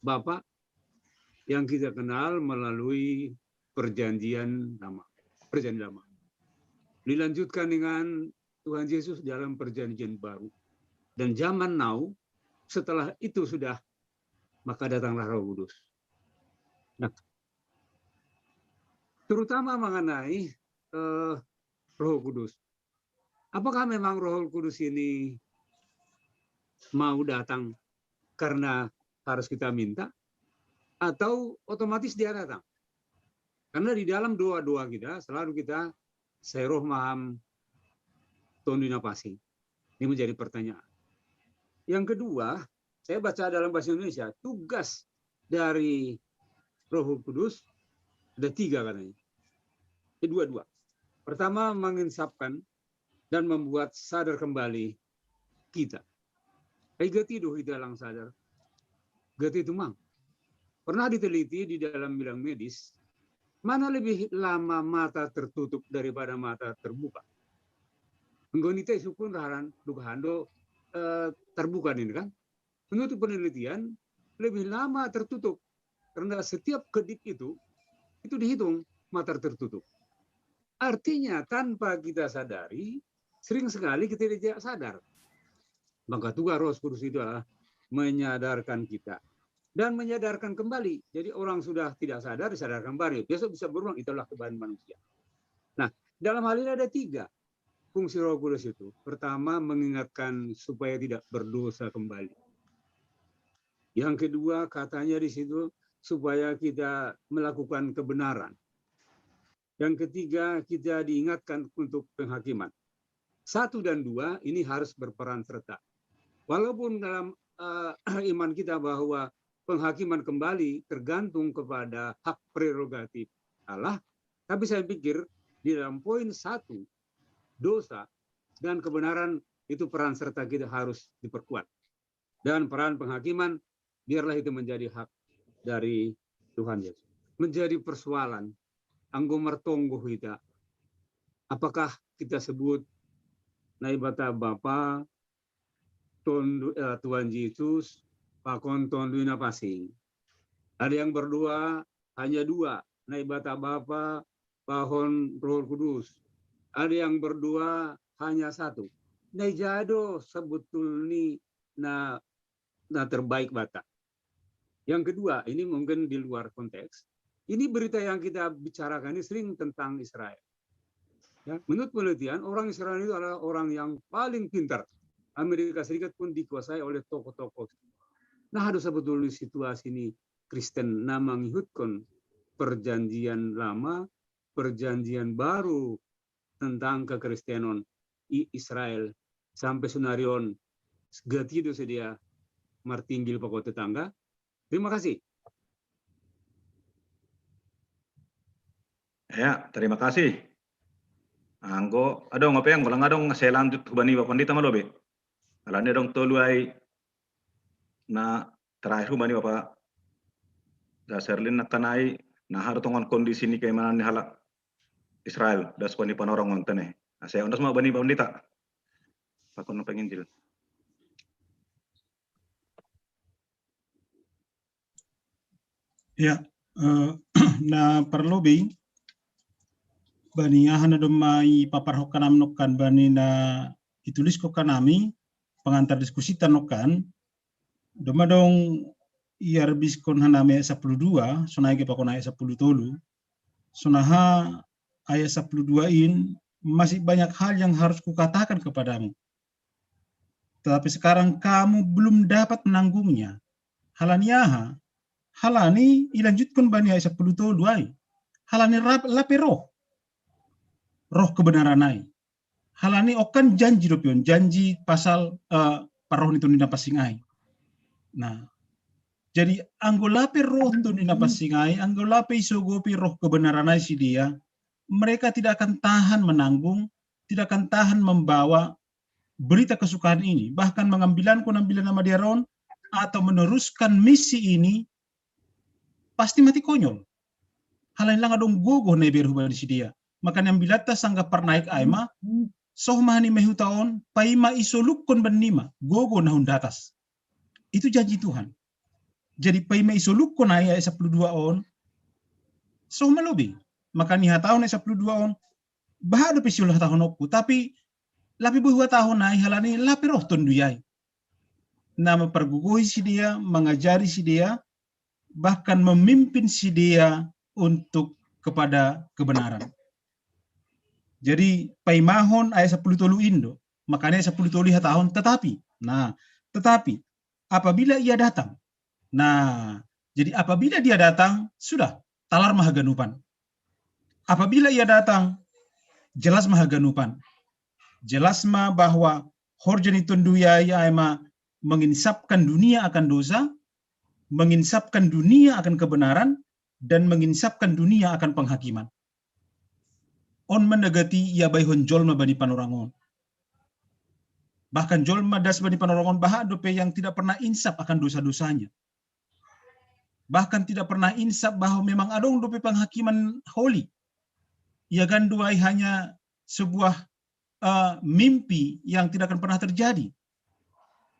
Bapa, yang kita kenal melalui perjanjian lama. Perjanjian lama. Dilanjutkan dengan Tuhan Yesus dalam perjanjian baru. Dan zaman now, setelah itu sudah, maka datanglah Roh Kudus. Nah, terutama mengenai eh, Roh Kudus. Apakah memang Roh Kudus ini mau datang karena harus kita minta, atau otomatis dia datang? Karena di dalam doa-doa kita selalu kita Sai Roh ma ham, Tonduy Napansing. Ini menjadi pertanyaan. Yang kedua, saya baca dalam bahasa Indonesia, tugas dari Roh Kudus ada tiga katanya. Ini dua-dua. Pertama, menginsapkan dan membuat sadar kembali kita. Ai gati do hita lang sadar. Gati tumang. Pernah diteliti di dalam bidang medis, mana lebih lama mata tertutup daripada mata terbuka? Anggo hita isungkun raharan duga hando eh, terbuka ini kan. Menurut penelitian, lebih lama tertutup. Karena setiap kedip itu, itu dihitung mata tertutup. Artinya tanpa kita sadari, sering sekali kita tidak sadar. Maka tugas Roh Kudus itu adalah menyadarkan kita dan menyadarkan kembali. Jadi orang sudah tidak sadar, disadarkan kembali. Besok bisa berulang, itulah kebaikan manusia. Nah, dalam hal ini ada tiga fungsi Roh Kudus itu. Pertama, mengingatkan supaya tidak berdosa kembali. Yang kedua, katanya di situ supaya kita melakukan kebenaran. Yang ketiga, kita diingatkan untuk penghakiman. Satu dan dua ini harus berperan serta. Walaupun dalam uh, iman kita bahwa penghakiman kembali tergantung kepada hak prerogatif Allah, tapi saya pikir di dalam poin satu, dosa dan kebenaran itu peran serta kita harus diperkuat. Dan peran penghakiman, biarlah itu menjadi hak dari Tuhan Yesus. Menjadi persoalan, anggo martonggo hita. Apakah kita sebut Naibata Bapa, Tonduy, eh, Tuhan Yesus, pakon Tonduy Napansing. Ada yang berdoa, hanya dua, Naibata Bapa, pakon Roh Kudus. Ada yang berdoa, hanya satu. Nah, ija do sebetulnya na, na terbaik bata. Yang kedua, ini mungkin di luar konteks. Ini berita yang kita bicarakan ini sering tentang Israel. Ya, menurut penelitian, orang Israel itu adalah orang yang paling pintar. Amerika Serikat pun dikuasai oleh tokoh-tokoh. Nah, ada sebetulnya situasi ini Kristen na mangihutkon perjanjian lama, perjanjian baru tentang kekristenon i Israel sampai sonari on gati do sidea martinggil pakon tetangga, Terima kasih. Ya, terima kasih. Anggo, adong apa yang ulang adong saya lanjut hubani Bapak Pandita malobe. Alani adong tolu ai na terakhir hubani Bapak Gaserlin na kanai na haru tongon kondisi ni keimanan ni halak Israel das pani Panorangon tene. Nah, saya ondas mau bani Bapak Pandita. Pakon penginjil. Ya, eh, na parlobi bani aha na domma i paparhokkan am nokkan bani na itulis kokkan ami pengantar diskusi ta nokkan domma dong iarbiskon hanami ayat sapuluh dua sonai ge pakon ayat sapuluh tolu sonaha ayat sapuluh dua in masih banyak hal yang harus kukatakan kepadamu. Tetapi sekarang kamu belum dapat menanggungnya. Halani aha? Halani ilanjutkan bani ayat sapuluh tolu ai. Halani lape roh. Roh kebenaran ai. Halani okan janji dopion, janji pasal uh, paroh ni tondina pasing ai. Nah, jadi anggo lape roh tondina pasing ai, anggo lape isogopi roh kebenaran ai si dia, mereka tidak akan tahan menanggung, tidak akan tahan membawa berita kesukaan ini, bahkan mengambilan konambilan nama diaron atau meneruskan misi ini, pasti mati konyol. Halani langa dong gogo na iberu hubani si dia. Maka ni ambilatta sangga parnaik aima, soh mahani mehuta on, paima isolukkon bannima, gogo na hundatas. Itu janji Tuhan. Jadi paima isolukkon ai ayat sapuluh dua on, soh malobi. Maka ni hatahon ayat sapuluh dua on, baha dope siul hatahonokku, tapi lape bohu hatahon ai halani lape roh tonduyai. Na memperguguhi si dia, mengajari si dia, bahkan memimpin si dia untuk kepada kebenaran. Jadi paimahon ayat sapuluh tolu indo, makanya ayat sapuluh tolu hatahon tetapi. Nah, tetapi apabila ia datang. Nah, jadi apabila dia datang, sudah, talar mahaganupan. Apabila ia datang, jelas mahaganupan. Jelas ma bahwa horja ni tonduyai aima menginsapkan dunia akan dosa, menginsapkan dunia akan kebenaran, dan menginsapkan dunia akan penghakiman. On menegati ia baihon jolma bani Panorangon. Bahkan jolma das bani Panorangon baha dope yang tidak pernah insap akan dosa-dosanya. Bahkan tidak pernah insap bahwa memang adong dope penghakiman holi. Ia ganduai hanya sebuah uh, mimpi yang tidak akan pernah terjadi.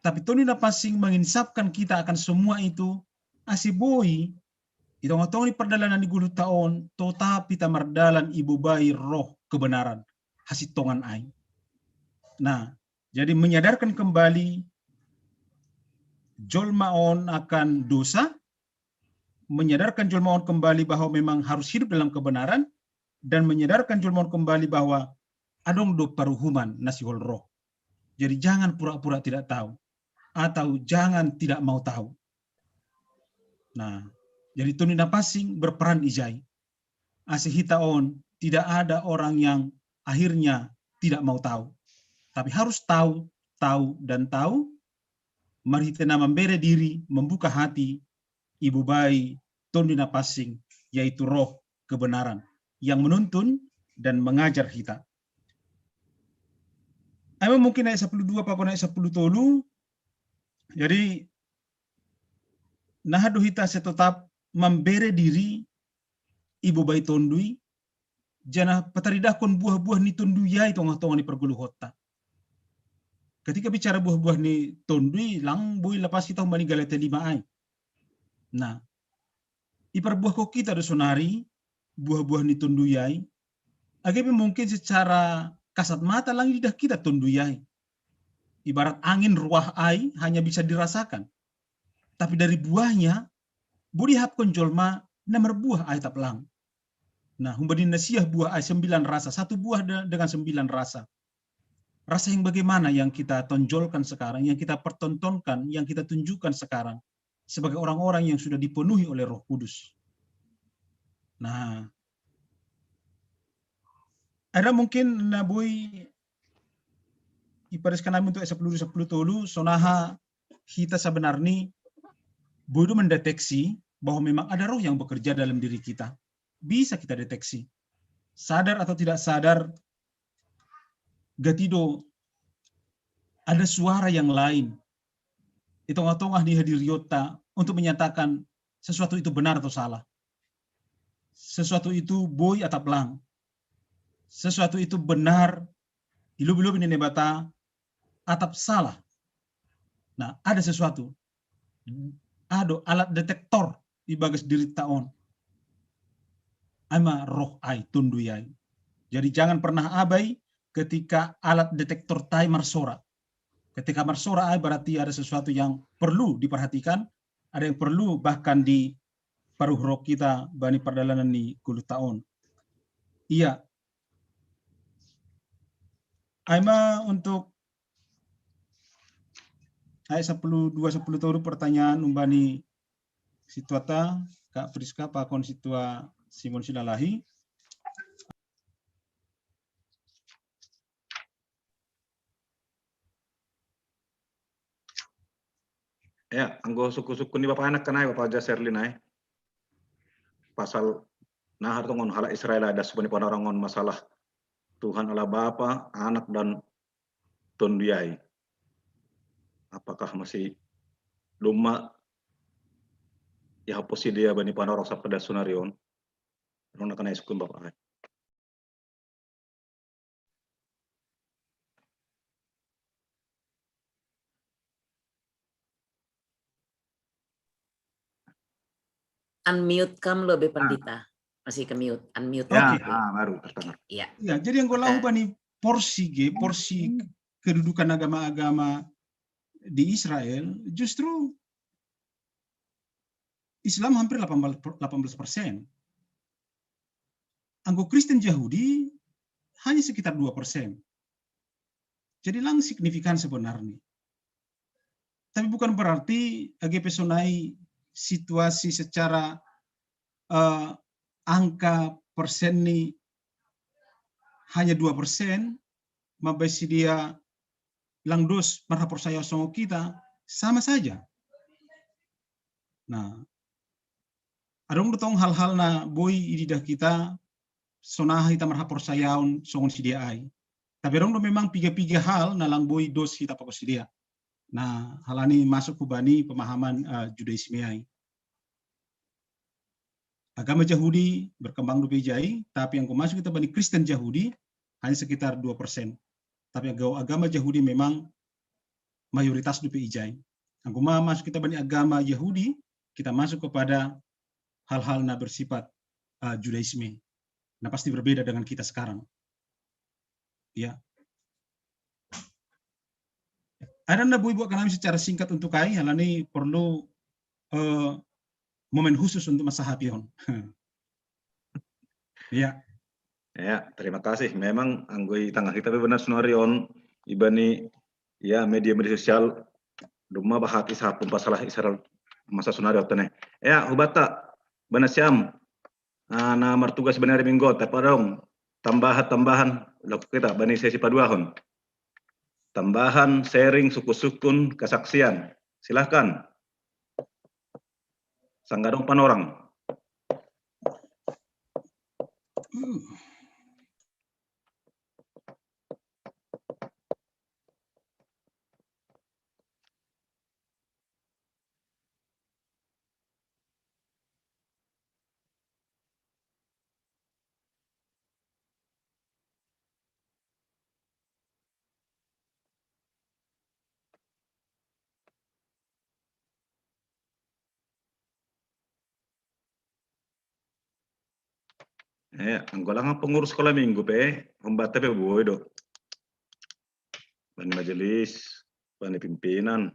Tapi Tony Napasing menginsapkan kita akan semua itu, asiboi, di tengah-tengah perdalanan di gulu tahun, tetapi tamardalan ibu bayi roh kebenaran, hasitongan ai. Nah, jadi menyadarkan kembali jolma on akan dosa, menyadarkan jolma on kembali bahwa memang harus hidup dalam kebenaran, dan menyadarkan jolma on kembali bahwa adong do paruhuman na sihol roh. Jadi jangan pura-pura tidak tahu atau jangan tidak mau tahu. Nah, jadi Tony Napasing berperan ijai. Ase hita on tidak ada orang yang akhirnya tidak mau tahu. Tapi harus tahu, tahu, dan tahu. Mari kita nama membere diri, membuka hati, ibu bayi, Tony Napasing, yaitu roh kebenaran yang menuntun dan mengajar kita. Ayo mungkin ayat sepuluh dua pakon ayat sepuluh tolu. Jadi nah do hita se tetap membere diri ibu bayi tondui, jana pataridahkon buah-buah ni tondui ai tongah-tongah ni pergulu hotta. Ketika bicara buah-buah ni tondui, lang boi lepas kita humbani Galatia lima ai. Nah, iperbuah ko kita do sonari buah-buah ni tondui ai. Age pe mungkin secara kasat mata lang idah kita tondui ai. Ibarat angin ruah ai hanya bisa dirasakan. Tapi dari buahnya, budi hapkon jolma na merbuah ai taplang. Nah, humbani nasiah buah ai sembilan rasa, satu buah dengan sembilan rasa. Rasa yang bagaimana yang kita tonjolkan sekarang, yang kita pertontonkan, yang kita tunjukkan sekarang sebagai orang-orang yang sudah dipenuhi oleh Roh Kudus. Nah, ada mungkin nabui ipariskan kami untuk sepuluh sepuluh tolu sonaha hita sebenarnya Boido mendeteksi bahwa memang ada roh yang bekerja dalam diri kita. Bisa kita deteksi. Sadar atau tidak sadar, gatido ada suara yang lain di tongah-tongah ni hadiriota untuk menyatakan sesuatu itu benar atau salah. Sesuatu itu boi atap lang. Sesuatu itu benar, ilobi-lobi ni Naibata, atap salah. Nah, ada sesuatu. Ado alat detektor di bagas dirita on. Ai ma roh ai, tondoi ai. Jadi jangan pernah abai ketika alat detektor tai marsora. Ketika marsora ai berarti ada sesuatu yang perlu diperhatikan, ada yang perlu bahkan diparuh roh kita bani pardalanan ni kuluta on. Iya. Ai ma untuk ai sapuluh dua, sapuluh tolu pertanyaan umbani situata, Kak Priska, pakon situa Simon Silalahi. Ya, anggo suku-suku ni Bapak anak kan ai, Bapak Jaserlin ai. Pasal nahar tongon halak Israel ada suku ni Panorang on masalah Tuhan Allah Bapa, Anak dan Tondoi ai. Apakah masih domma ya haposi dia bani Panorang sampai da sonari on? Rona kan ai suku ni Bapak ai. Unmute kam lo be Pandita. Masih ke mute. Unmute. Ya, ah, baru terdengar. Iya. Ya, jadi yang gue Oke. Laho bani porsi ge, porsi kedudukan agama-agama di Israel justru Islam hampir delapan belas, delapan belas persen. Anggo Kristen Yahudi hanya sekitar dua persen. Jadi lang signifikan sebenarnya. Tapi bukan berarti age pe sonai situasi secara eh, angka persen ni hanya dua persen, mambaen si dia lang dos marhaporsayaon songon kita, sama saja. Nah, adong do tong hal-hal na boi ididah kita, sonaha hita marhaporsayaon songon si dia ai. Tapi adong do memang piga-piga hal na lang boi dos hita pakon si dia. Nah, halani masuk hubani pemahaman eh, Judaisme ai. Agama Yahudi berkembang dope ijai, tapi anggo masuk kita bani Kristen Yahudi hanya sekitar dua persen. Tapi anggo agama Yahudi memang mayoritas dope ijai. Anggo ma masuk kita bani agama Yahudi, kita masuk kepada hal-hal na bersifat eh, Judaisme. Nah, pasti berbeda dengan kita sekarang. Ya. Ada na boi buat kami secara singkat untuk ai, halani perlu eh, momen khusus untuk masalah pion. Ya. Ya, terima kasih. Memang anggo i tangah kita pe benar sonari on ibani ya media-media sosial domma bahat i sapun pasalah Israel masa sonari on tene. Ya, hubata bana siam ah, na martugas bani ari Minggu on, tapi adong tambahan-tambahan laku kita bani sesi paduahon. Tambahan sharing sukun-sukun kesaksian. Silahkan. Sanggadong Panorang. Eh, anggo lang pengurus sekolah minggu pe, humbata pe boi do. Bani majelis, bani pimpinan.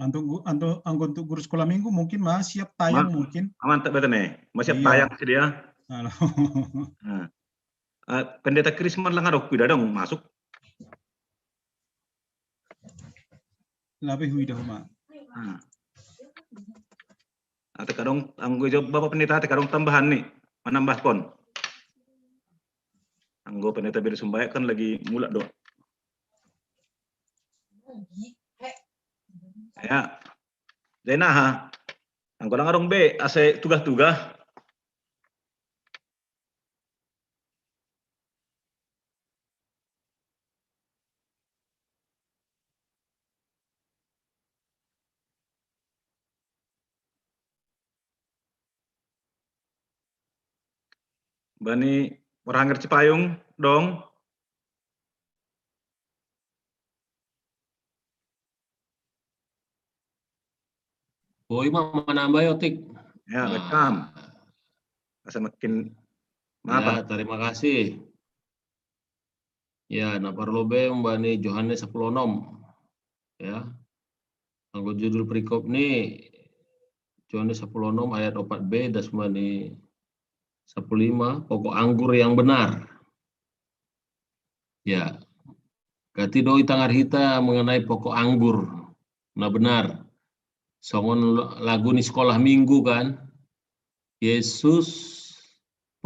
Untuk gu-, untuk, untuk guru sekolah minggu mungkin mah siap tayang mungkin. Mantap betul nih. Masih iya. Tayang sih dia. Halo. Nah. Uh, Pendeta Krisman lah ngadok kuda dong masuk. Lebih widah, Mak. Hmm. Atau kadang anggo jawab Bapak Pendeta, atau kadang tambahan nih, menambahkan. Anggo Pendeta Beri Sumbaya kan lagi mulak dok. Ya. Zainah, anggo lang adong be, ase tugas-tugas. Bani Orangger Cipayung dong. Boi ma manambai otik. Ya, nah. Rekam. Asa makin maaf. Ya, terima kasih. Ya, na parlo be umbani Johannes sepuluh enam. Ya. Anggo judul perikop ni Johannes sepuluh enam ayat opat be das umbani sepuluh lima, pokok anggur yang benar. Ya. Gati do ita ngarhita mengenai pokok anggur. Nah benar. Songon lagu ni sekolah minggu kan. Yesus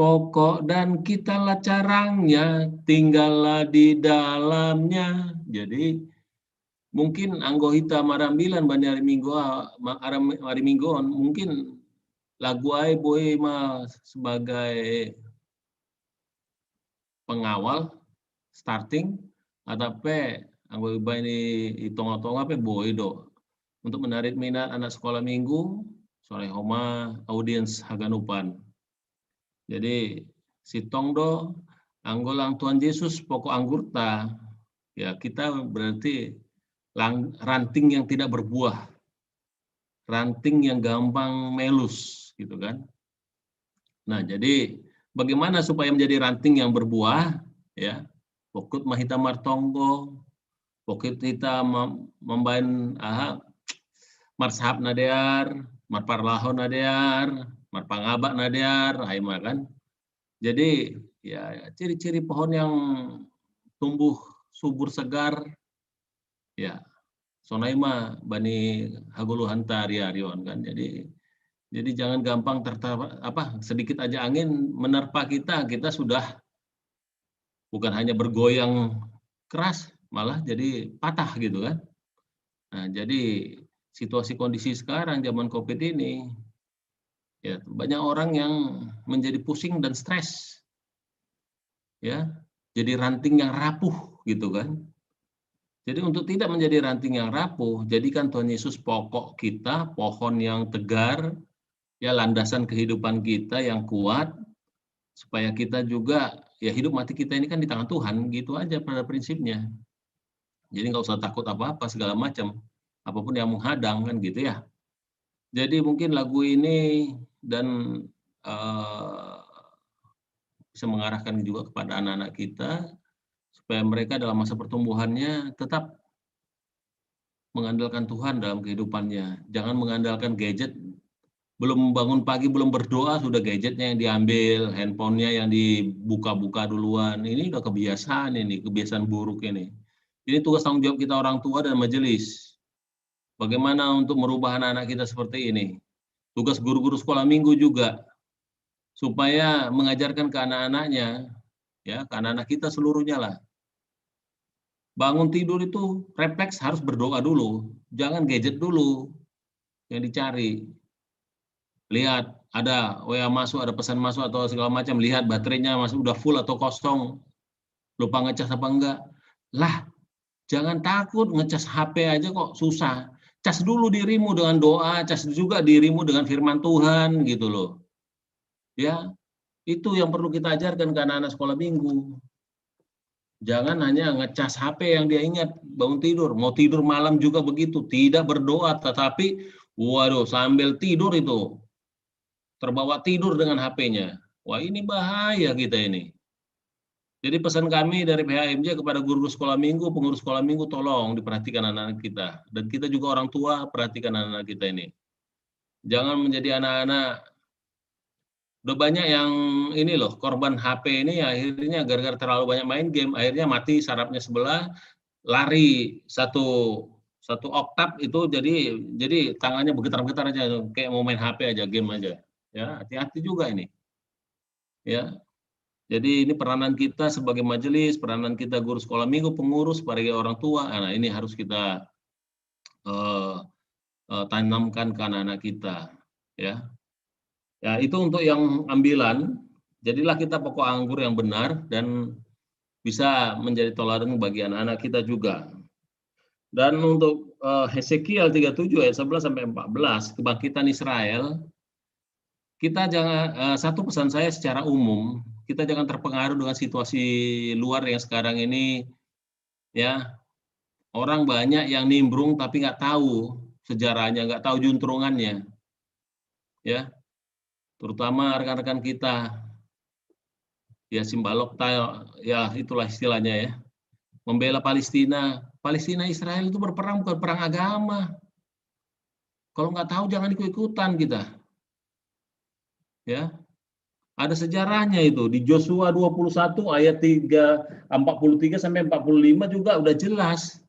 pokok dan kitalah carangnya, tinggallah di dalamnya. Jadi mungkin anggo hita marambilan bani hari minggu, hari minggu on, mungkin lagu ai boi ma sebagai pengawal, starting, atau pe anggo iba ini di tonga-tonga pe boi do untuk menarik minat anak sekolah minggu, sore homa audiens haganupan. Jadi sitong do anggo lang Tuhan Yesus pokok anggurta, ya kita berarti lang, ranting yang tidak berbuah, ranting yang gampang melus gitu kan. Nah, jadi bagaimana supaya menjadi ranting yang berbuah? Ya, pokut mahita martonggo, pokut hita mambaen aha, marsahap na dear, marparlahou na dear, marpangabak na dear, ai ma kan. Jadi ya ciri-ciri pohon yang tumbuh subur segar, ya sonai ma bani hagoluhanta ari-ari on kan. Jadi jadi jangan gampang tertawa apa sedikit aja angin menerpa kita, kita sudah bukan hanya bergoyang keras, malah jadi patah gitu kan. Nah, jadi situasi kondisi sekarang zaman Covid ini ya banyak orang yang menjadi pusing dan stres. Ya, jadi ranting yang rapuh gitu kan. Jadi untuk tidak menjadi ranting yang rapuh, jadikan Tuhan Yesus pokok kita, pohon yang tegar, ya landasan kehidupan kita yang kuat, supaya kita juga ya hidup mati kita ini kan di tangan Tuhan gitu aja pada prinsipnya. Jadi nggak usah takut apa-apa segala macam, apapun yang menghadang kan gitu ya. Jadi mungkin lagu ini dan uh, bisa mengarahkan juga kepada anak-anak kita supaya mereka dalam masa pertumbuhannya tetap mengandalkan Tuhan dalam kehidupannya. Jangan mengandalkan gadget. Belum bangun pagi, belum berdoa, sudah gadgetnya yang diambil, handphonenya yang dibuka-buka duluan. Ini udah kebiasaan ini, kebiasaan buruk ini. Ini tugas tanggung jawab kita orang tua dan majelis. Bagaimana untuk merubah anak-anak kita seperti ini? Tugas guru-guru sekolah minggu juga, supaya mengajarkan ke anak-anaknya, ya, ke anak-anak kita seluruhnya lah. Bangun tidur itu refleks harus berdoa dulu, jangan gadget dulu yang dicari. Lihat, ada W A masuk, ada pesan masuk atau segala macam, lihat baterainya masih udah full atau kosong, lupa ngecas apa enggak. Lah, jangan takut, ngecas H P aja kok susah. Cas dulu dirimu dengan doa, cas juga dirimu dengan firman Tuhan gitu loh. Ya, itu yang perlu kita ajarkan ke anak-anak sekolah minggu. Jangan hanya ngecas H P yang dia ingat bangun tidur. Mau tidur malam juga begitu, tidak berdoa tetapi waduh sambil tidur itu terbawa tidur dengan H P-nya. Wah, ini bahaya kita ini. Jadi pesan kami dari P H M J kepada guru sekolah minggu, pengurus sekolah minggu, tolong diperhatikan anak-anak kita. Dan kita juga orang tua, perhatikan anak-anak kita ini. Jangan menjadi anak-anak, udah banyak yang ini loh, korban H P ini akhirnya gara-gara terlalu banyak main game, akhirnya mati sarafnya sebelah, lari satu satu oktav itu jadi jadi tangannya bergetar-getar aja kayak mau main H P aja, game aja. Ya, hati-hati juga ini. Ya. Jadi ini peranan kita sebagai majelis, peranan kita guru sekolah minggu, pengurus, sebagai orang tua, nah ini harus kita eh, eh, tanamkan ke anak-anak kita, ya. Ya, itu untuk yang ambilan. Jadilah kita pokok anggur yang benar dan bisa menjadi teladan bagi anak-anak kita juga. Dan untuk eh, Hesekiel tiga tujuh ayat sebelas sampai empat belas, kebangkitan Israel, kita jangan eh, satu pesan saya secara umum, kita jangan terpengaruh dengan situasi luar yang sekarang ini, ya. Orang banyak yang nimbrung tapi nggak tahu sejarahnya, nggak tahu juntrungannya, ya. Terutama rekan-rekan kita, ya, Simbalok, ya, itulah istilahnya, ya, membela Palestina. Palestina Israel itu berperang bukan perang agama. Kalau nggak tahu, jangan ikut-ikutan kita. Ya. Ada sejarahnya itu di Joshua dua puluh satu ayat tiga, empat puluh tiga sampai empat puluh lima juga udah jelas.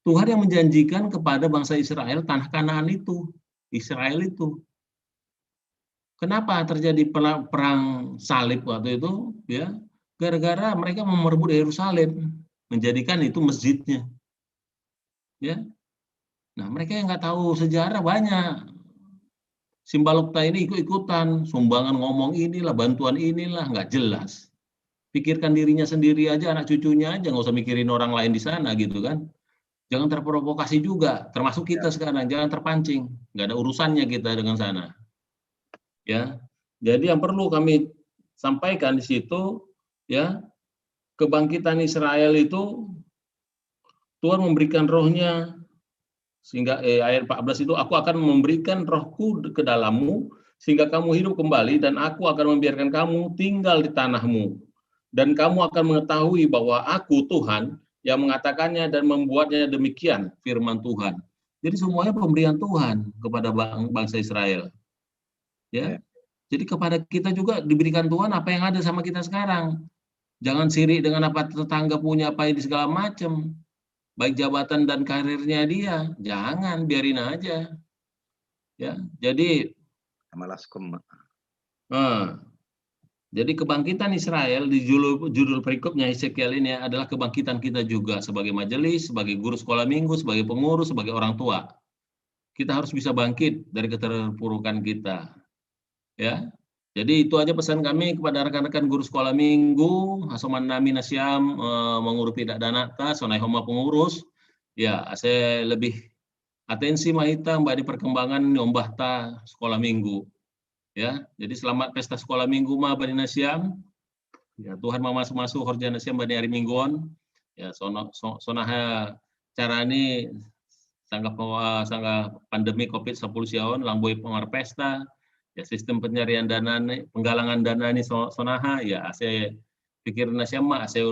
Tuhan yang menjanjikan kepada bangsa Israel tanah Kanaan itu, Israel itu. Kenapa terjadi perang salib waktu itu? Ya, gara-gara mereka mau merebut Yerusalem, menjadikan itu masjidnya. Ya, nah, mereka yang nggak tahu sejarah banyak. Simbalokta ini ikut-ikutan, sumbangan ngomong inilah, bantuan inilah, nggak jelas. Pikirkan dirinya sendiri aja, anak cucunya aja, nggak usah mikirin orang lain di sana gitu kan. Jangan terprovokasi juga, termasuk kita sekarang, jangan terpancing. Nggak ada urusannya kita dengan sana. Ya, jadi yang perlu kami sampaikan di situ, ya, kebangkitan Israel itu Tuhan memberikan rohnya, sehingga eh, ayat empat belas itu, aku akan memberikan rohku ke dalammu sehingga kamu hidup kembali dan aku akan membiarkan kamu tinggal di tanahmu dan kamu akan mengetahui bahwa aku Tuhan yang mengatakannya dan membuatnya, demikian firman Tuhan. Jadi semuanya pemberian Tuhan kepada bangsa Israel. Ya. Ya. Jadi kepada kita juga diberikan Tuhan apa yang ada sama kita sekarang. Jangan sirik dengan apa tetangga punya, apa yang di segala macam. Baik jabatan dan karirnya dia, jangan, biarin aja. Ya, jadi malas kema. Nah, jadi kebangkitan Israel di judul, judul perikopnya Hesekiel ini adalah kebangkitan kita juga sebagai majelis, sebagai guru sekolah minggu, sebagai pengurus, sebagai orang tua. Kita harus bisa bangkit dari keterpurukan kita. Ya. Jadi itu aja pesan kami kepada rekan-rekan guru sekolah minggu, hasoman nami nasiam eh, mengurupi dak danak ta, sonai homa pengurus, ya, saya lebih atensi mahita mbak di perkembangan nyombah ta sekolah minggu. Ya, jadi selamat pesta sekolah minggu ma bani nasiam. Ya, Tuhan mamasu-masu horja nasiam bani hari mingguon. Ya, sono, so, sonaha cara ini sanggah, sanggah pandemi covid sepuluh siaon, langboi pengawar pesta, ya sistem pencarian dana ini, penggalangan dana ini sonaha, ya saya pikir nasiam mah, saya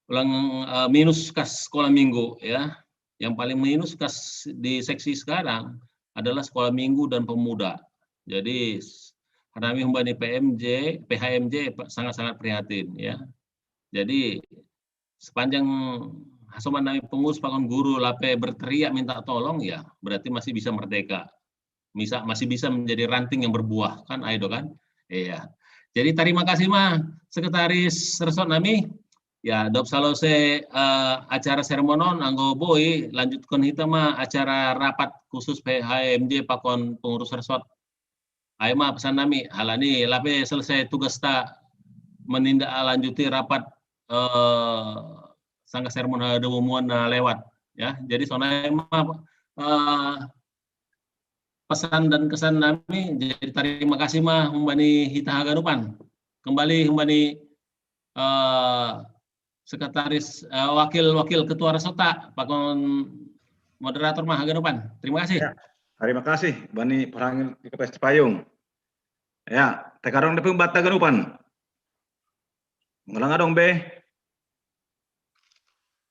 ulang uh, minus kas sekolah minggu ya. Yang paling minus kas di seksi sekarang adalah sekolah minggu dan pemuda. Jadi kami humbani P M J, P H M J sangat-sangat prihatin ya. Jadi sepanjang hasoman nami pengurus pakon guru lape berteriak minta tolong ya berarti masih bisa merdeka. Bisa masih bisa menjadi ranting yang berbuah kan, Aido kan? Iya. Jadi terima kasih mah Sekretaris Resort nami. Ya, dop salose uh, acara sermonon anggo boi lanjutkan kita mah acara rapat khusus P H M J pakon pengurus resort. Ayo mah pesan nami, halani lape selesai tugas ta menindaklanjuti rapat eh, sangka sermon ada umuan lewat ya. Jadi sonai mah eh, pesan dan kesan nami. Jadi terima kasih mah humbani hita haganupan. Kembali humbani eh, sekretaris eh, wakil wakil ketua resota pakon moderator mah haganupan. Terima kasih. Ya, terima kasih bani perangin di Kepes Cipayung. Ya, tekarong depan bata ganupan. Ngulang adong be.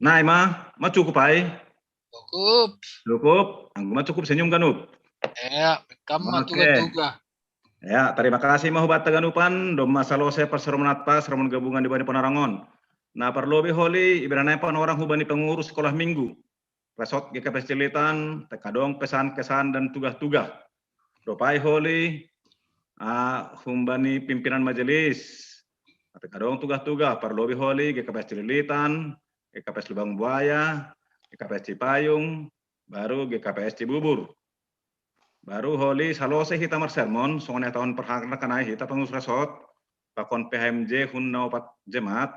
Nah, ima, ma cukup ai. Cukup. Cukup, anggo ma cukup senyum ganup. Ya, kamu mah tugas-tugas. Ya, terima kasih ma hubata ganupan, domma salose parsermonanta, sermon gabungan di bani Panorangon. Nah, parlobi holi, ibaranai Panorang hubani pengurus sekolah minggu. Resort G K P S Cililitan, tekadong pesan-kesan dan tugas-tugas. Dopai holi, ah, humbani pimpinan majelis. Tekadong tugas-tugas, parlobi holi, G K P S Cililitan, G K P S Lubang Buaya, G K P S Cipayung, baru G K P S Cibubur. Baru holi salose hita marsermon, songon tahun perhakna kanai hita pengurus resort, pakon P H M J hun na opat jemaat,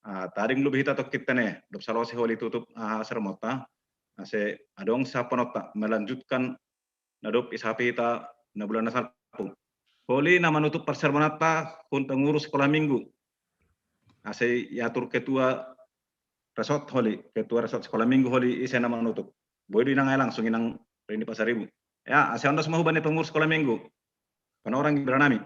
ah, tading lobi hita tokkitte ne, dob salose holi tutup ah, sermonta, ase adong saponotta melanjutkan na dob isapi hita na bulan na salpu. Holi na manutup parsermonanta hun pengurus sekolah minggu. Ase iatur ketua resort holi, ketua resort sekolah minggu holi ise na manutup. Boi do inang ai langsung inang Rini Pasaribu. Ya, ase ondos ma hubani pengurus sekolah minggu. Panorang ibaranami.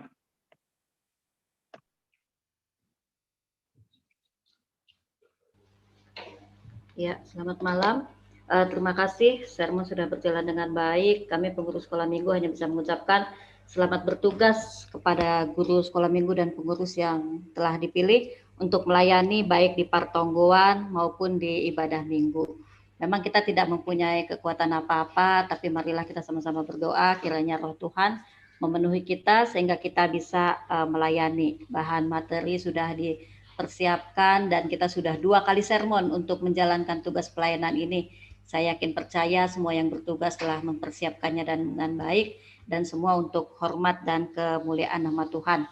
Ya, selamat malam. Uh, terima kasih, sermon sudah berjalan dengan baik. Kami pengurus sekolah minggu hanya bisa mengucapkan selamat bertugas kepada guru sekolah minggu dan pengurus yang telah dipilih untuk melayani baik di partonggoan maupun di ibadah minggu. Memang kita tidak mempunyai kekuatan apa-apa, tapi marilah kita sama-sama berdoa kiranya Roh Tuhan memenuhi kita sehingga kita bisa uh, melayani. Bahan materi sudah dipersiapkan dan kita sudah dua kali sermon untuk menjalankan tugas pelayanan ini. Saya yakin percaya semua yang bertugas telah mempersiapkannya dengan baik dan semua untuk hormat dan kemuliaan nama Tuhan.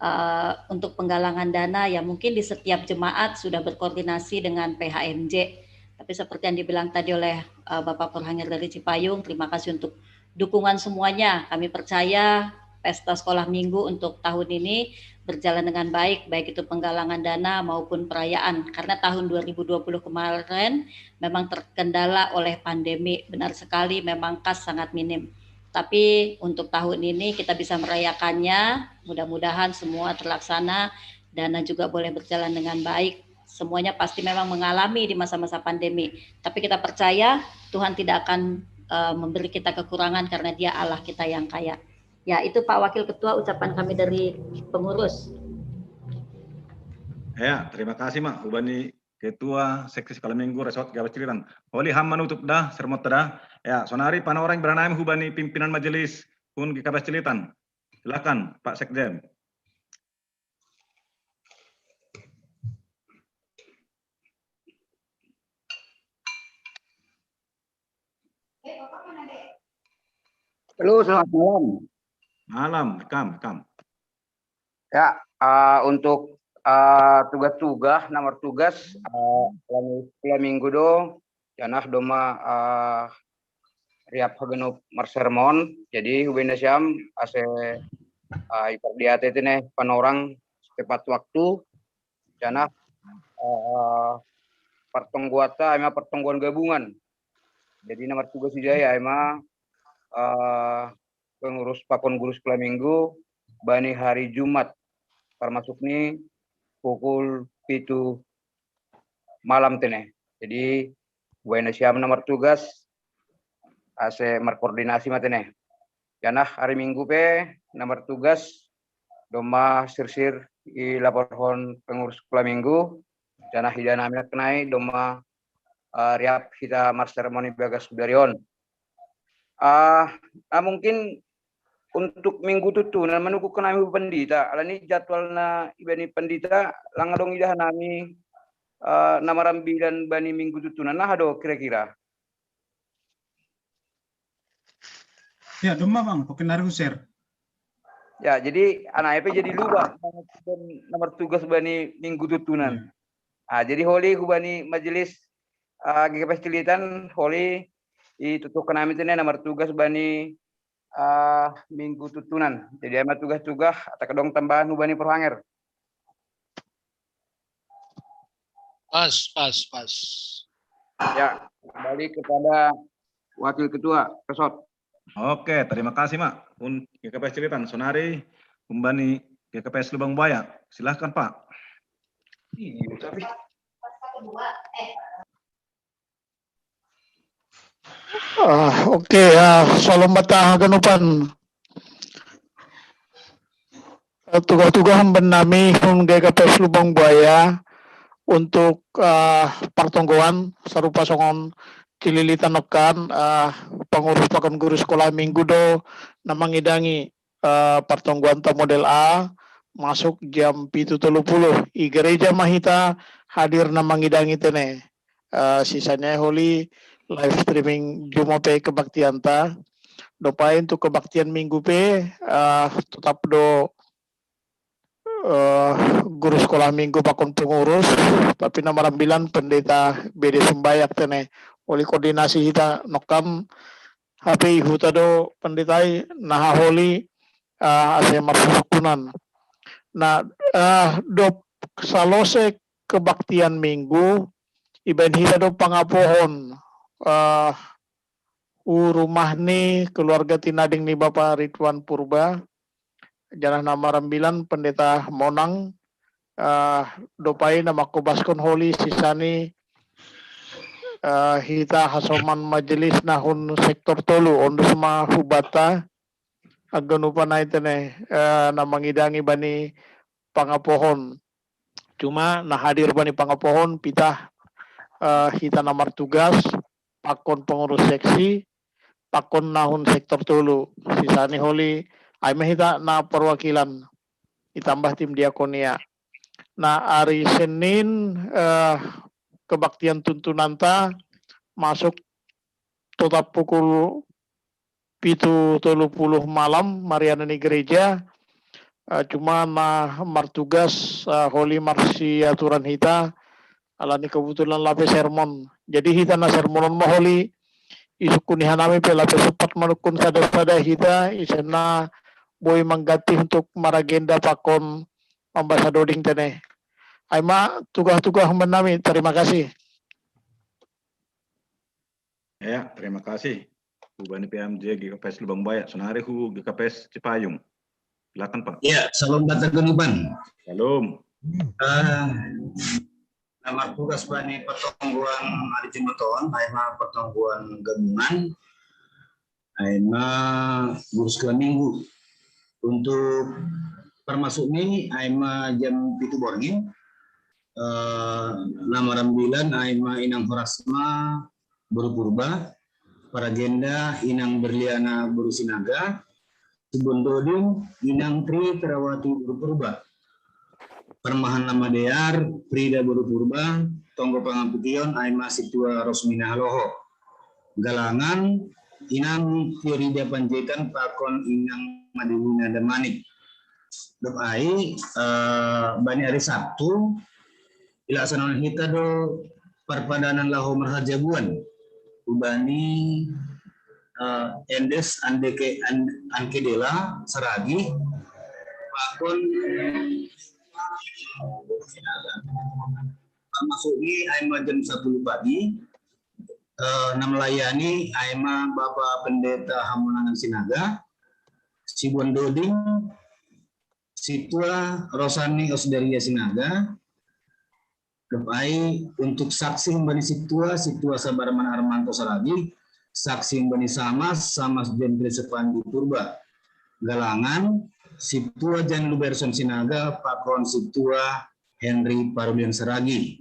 Uh, untuk penggalangan dana ya mungkin di setiap jemaat sudah berkoordinasi dengan P H M J. Tapi seperti yang dibilang tadi oleh uh, Bapak Purhangir dari Cipayung, terima kasih untuk dukungan semuanya. Kami percaya pesta sekolah minggu untuk tahun ini berjalan dengan baik, baik itu penggalangan dana maupun perayaan. Karena tahun dua ribu dua puluh kemarin memang terkendala oleh pandemi, benar sekali memang kas sangat minim. Tapi untuk tahun ini kita bisa merayakannya, mudah-mudahan semua terlaksana, dana juga boleh berjalan dengan baik. Semuanya pasti memang mengalami di masa-masa pandemi. Tapi kita percaya Tuhan tidak akan uh, memberi kita kekurangan karena Dia Allah kita yang kaya. Ya, itu Pak Wakil Ketua ucapan kami dari pengurus. Ya, terima kasih Mak. Hubani Ketua Seksi Sekolah Minggu Resort G K P S Cililitan. Holi ham manutup dah, sermon dah. Ya, sonari Panorang ibaranami hubani pimpinan majelis hun G K P S Cililitan. Silakan Pak Sekjen. Halo, selamat malam. Malam, rekam, rekam. Ya, uh, untuk uh, tugas-tugas, nomor tugas, uh, sekolah minggu do, janah domma uh, riap haganup marsermon, jadi hubani nasiam ase uh, ipardiate tene Panorang tepat waktu, janah uh, partonggoanta ima partonggoan gabungan. Jadi nomor tugas ijai ima uh, pengurus pakon guru sekolah minggu bani hari Jumat, termasuk ni pukul pitu malam tene. Jadi hubani nasiam nomor tugas ase markoordinasi ma tene. Janah hari Minggu pe nomor tugas domma sirsir ilaporhon pengurus sekolah minggu, janah idanami nangkin ai domma uh, riap hita marsermon ibagas sudari on. Uh, uh, mungkin untuk minggu tutu na manungkun nami hu pandita, alani jadwal na ibani pandita lang adong idahan nami uh, na marambilan bani minggu tutu na naha do kira-kira. Ya, domma bang, pokin hari user. Ya, jadi anak apa jadi lupa nomor tugas bani minggu tutunan. Ya. Ah, jadi holi hubani majelis uh, G K P S Cililitan holi i tutup nami tene nomor tugas bani uh, minggu tutunan. Jadi ama tugas-tugas atau kedong tambahan hubani perhanger. Pas, pas, pas. Ya, kembali kepada Wakil Ketua Resort. Oke, terima kasih Mak. Un G K P S Cililitan, sonari hubani G K P S Lubang Buaya. Silahkan Pak. Ah, oke, ah, shalom bata haganupan. Ah, tugah-tugah hamban nami hun G K P S Lubang Buaya untuk, ah, partonggoan sarupa songon cililitan nongkan, ah, pangurus pakon guru sekolah minggu do na mangidangi, ah, partonggoanta model A masuk jam pitu tolu puluh. I gereja ma hita hadir na mangidangi tene. Ah, sisanya holi live streaming Zoom pe kebaktianta. Dob ai untuk kebaktian minggu pe, ah, tetap do, eh, guru sekolah minggu pakon pengurus, tapi na marambilan pendeta B D Sumbayak tene. Holi koordinasi hita nongkan, hape i huta do pendeta i na haholi, ah, ase marsusukunan. Na, ah, dob salose kebaktian minggu, ibaen hita do pangapohon, ah, hu rumah ni keluarga tinading ni Bapa Ridwan Purba, janah na marambilan pendeta Monang, ah, dob ai na mangkobaskon holi sisani, ah, hita hasoman majelis na hun sektor tolu, ondus ma hubanta, haganupan ai tene, eh, na mangidangi bani pangapohon. Cuma na hadir bani pangapohon, pitah, eh, hita na martugas, pakon pengurus seksi, pakon na hun sektor tolu. Sisani holi, ai ma hita na perwakilan, ditambah tim diakonia. Na ari Senin, eh, kebaktian tuntunanta masuk tetap pukul pitu tolu puluh malam, marianan i gereja, eh, cuma na martugas, eh, holi marsiaturan hita, alani kebetulan lape sermon. Jadi hita na sermonon ma holi, isungkun ni hanami pe lape sempat manungkun sada-sada hita, ise na boi mangganti untuk maragenda pakon mambasa doding tene. Ai ma tugah-tugah hamban nami, terima kasih. Ya, terima kasih. Hubani P M J G K P S Lubang Buaya, sonari hu G K P S Cipayung. Silakan, Pak. Ya, shalom bata haganupan. Shalom. Ah, na martugas bani pertonggoan ari Jumat on, ai ma pertonggoan gabungan, ai ma guru sekolah minggu. Untuk parmasuk ni, ai ma jam pitu borngin, eh, na marambilan, ai ma inang horas ma boru Purba, paragenda inang Berliana boru Sinaga, Sibondoding inang Tri Terawati boru Purba. Parmahan na madear, Frida boru Purba, tonggo pangampukion ai ma sintua Rosmina Haloho. Galangan, inang Fiorida Panjaitan pakon inang Madewina Damanik. Dob ai, eh, bani ari Sabtu, ilaksanahon hita do parpadanan laho marhajabuan. Hubani, eh, Endes Andeke, An-, Ankedela, Saragi, pakon parmasuk ni ai ma jam sapuluh pagi, eh, na melayani ai ma Bapa Pendeta Hamonangan Sinaga, Sibondoding, sintua Rosani Osderia Sinaga, dob ai untuk saksi humbani sintua, sintua Sabarman Armanto Saragi, saksi humbani Samas, Samas John Crescevandi Purba. Galangan, sintua Jan Luberson Sinaga, pakon sintua Henry Parulian Saragi.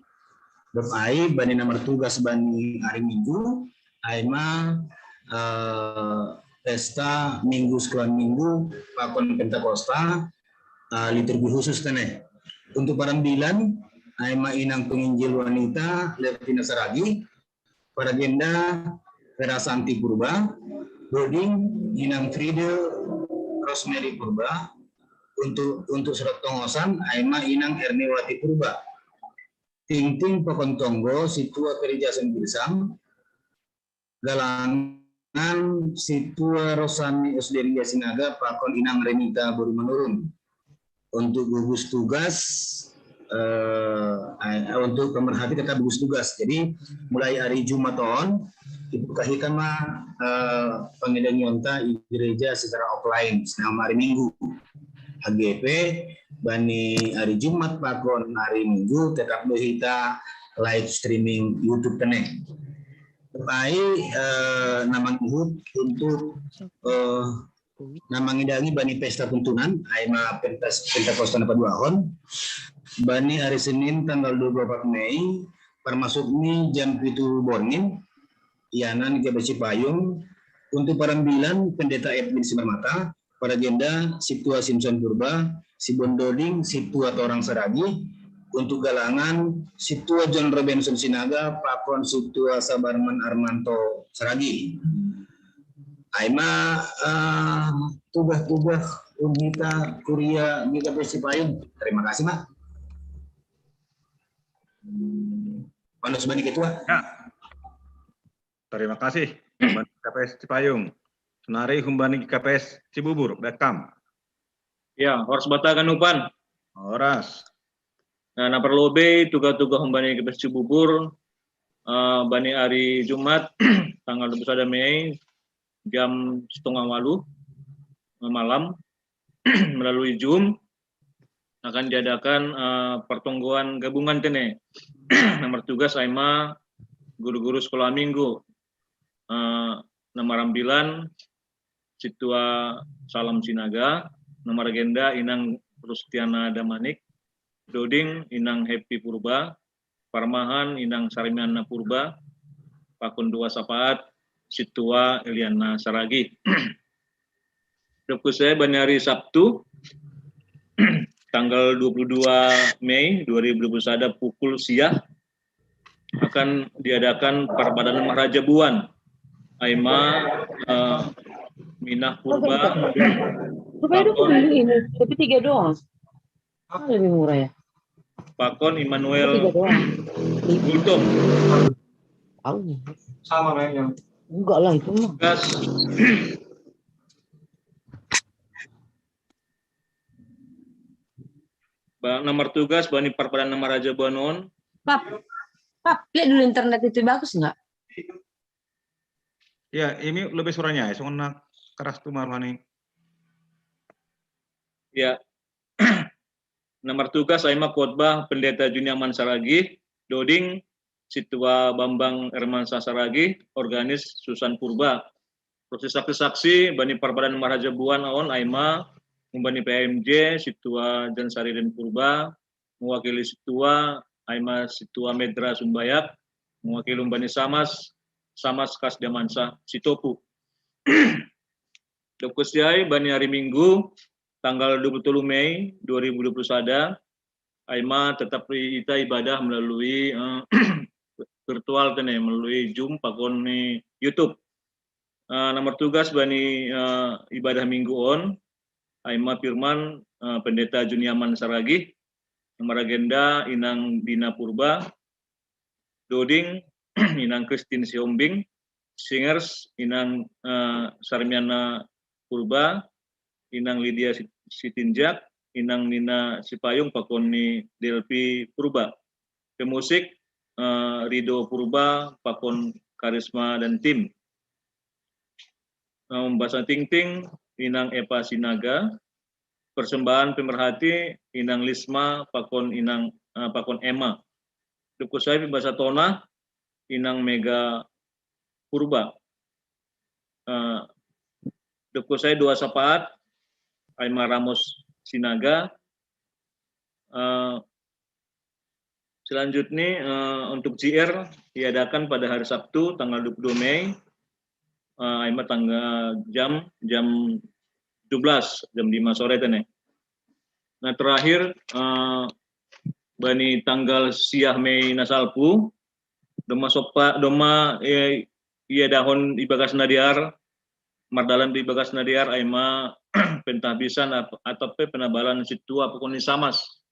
Dob ai, bani na martugas bani ari Minggu, ai ma, eh, pesta Minggu sekolah Minggu, pakon Pentakosta, eh, liturgi khusus tene. Untuk parambilan, ai ma inang penginjil wanita, Lertina Saragi, paragenda Vera Santi Purba, doding inang Frida Rosemary Purba, untuk, untuk surat tongosan, ai ma inang Erniwati Purba. Tingting pakon tonggo sintua Gereja Sembirsang, galangan sintua Rosani Osderia Sinaga pakon inang Renita boru Manurung. Untuk gugus tugas, eh, eh, untuk pemerhati tetap gugus tugas. Jadi mulai hari Jumat on, itu kahita ma, eh, pangidangionta i gereja secara offline, selama hari Minggu. A G P, bani hari Jumat pakon hari Minggu tetap do hita live streaming YouTube tene. Pai eh, namang uhut untuk eh, namang idangi bani pesta tuntunan, ai ma pentas Pentakosta na paduahon, bani hari Senin tanggal dua puluh empat Mei, termasuk ni jam pitu borngin, ianan ke Cipayung, untuk parambilan Pendeta Edwin Simarmata, paragenda Situa Simpson Purba, Sibondoding, Situa Torang Saragi, untuk galangan Situa John Robinson Sinaga, pakon Situa Sabarman Armanto Saragi. Ai ma uh, tugas-tugas ugita kuria di K P S Cipayung. Terima kasih, Mak. Manus bani ketua. Ya. Terima kasih. Humbani K P S Cipayung. Sonari humbani K P S Cibubur, Bekam. Ya, horas bata kanupan. Horas. Nah, na parlobei tuga-tuga humbani K P S Cibubur, uh, bani hari Jumat tanggal dua puluh sada Mei jam setengah walu malam melalui Zoom akan diadakan uh, pertonggoan gabungan tene. Nomor tugas ai ma guru-guru sekolah minggu. Uh, nomor ambilan Situa Salam Sinaga, nomor agenda Inang Rustiana Damanik, Doding Inang Happy Purba, Parmahan Inang Sarmiana Purba, pakon dua sapaat Situa Eliana Saragi. Doku saya bani hari Sabtu tanggal dua puluh dua Mei dua ribu dua puluh satu pukul siah akan diadakan parpadanan maharaja buan. Ai ma uh, minah purba. Supaya aku beli ini, tapi tiga doang. Ah, lebih murah ya. Pakon Immanuel Gultom. Tahu. Sama mainnya. Enggak lah itu mah. Gas. Ba, nomor tugas bani parpadan nomor aja buanon. Pap, pap, lihat dulu internet itu bagus nggak? Ya, ini lebih suaranya ya, soalnya keras tuh marwani. Ya. Nomor tugas ai ma khotbah Pendeta Juniaman Saragih, Doding, Situa Bambang Hermansa Saragih, organis Susan Purba. Proses saksi-saksi bani parpadan maharaja buan aon ai ma, bani P M J, Situa Jansariden Purba, mewakili Situa ai ma Situa Medra Sumbayak, mewakili bani Samas, Samas Kas Damansa Sitopu. Dokusiai bani hari Minggu tanggal dua puluh tolu Mei dua ribu dua puluh satu, ai ma tetap ita ibadah melalui uh, virtual tene, melalui Zoom pakon ni YouTube. Uh, nomor tugas bani uh, ibadah minggu on, ai ma firman uh, Pendeta Juniaman Saragih, nomor agenda Inang Dina Purba, Doding Inang Christine Sihombing, singers Inang uh, Sarmiana Purba, Inang Lydia Sitinjak, Inang Nina Sipayung pakon ni Delpi Purba. Pemusik uh, Rido Purba pakon Karisma dan tim. Um, bahasa Tingting Inang Epa Sinaga, persembahan pemerhati Inang Lisma pakon Inang uh, pakon Emma. Dukusai bahasa Tona Inang Mega Purba. Uh, Dukusai dua sapaat ai ma Ramos Sinaga. Uh, selanjutnya uh, untuk G R diadakan pada hari Sabtu tanggal dua puluh dua Mei uh, ai ma tanggal jam jam tujuh belas, jam lima sore tene. Nah, terakhir uh, bani tanggal siah Mei na salpu, doma sopa doma eh, ia dahon ibagas nadiar, mardalan di ibagas nadiar ai ma pentahbisan atau pe penabalan Situa pakon ni Samas.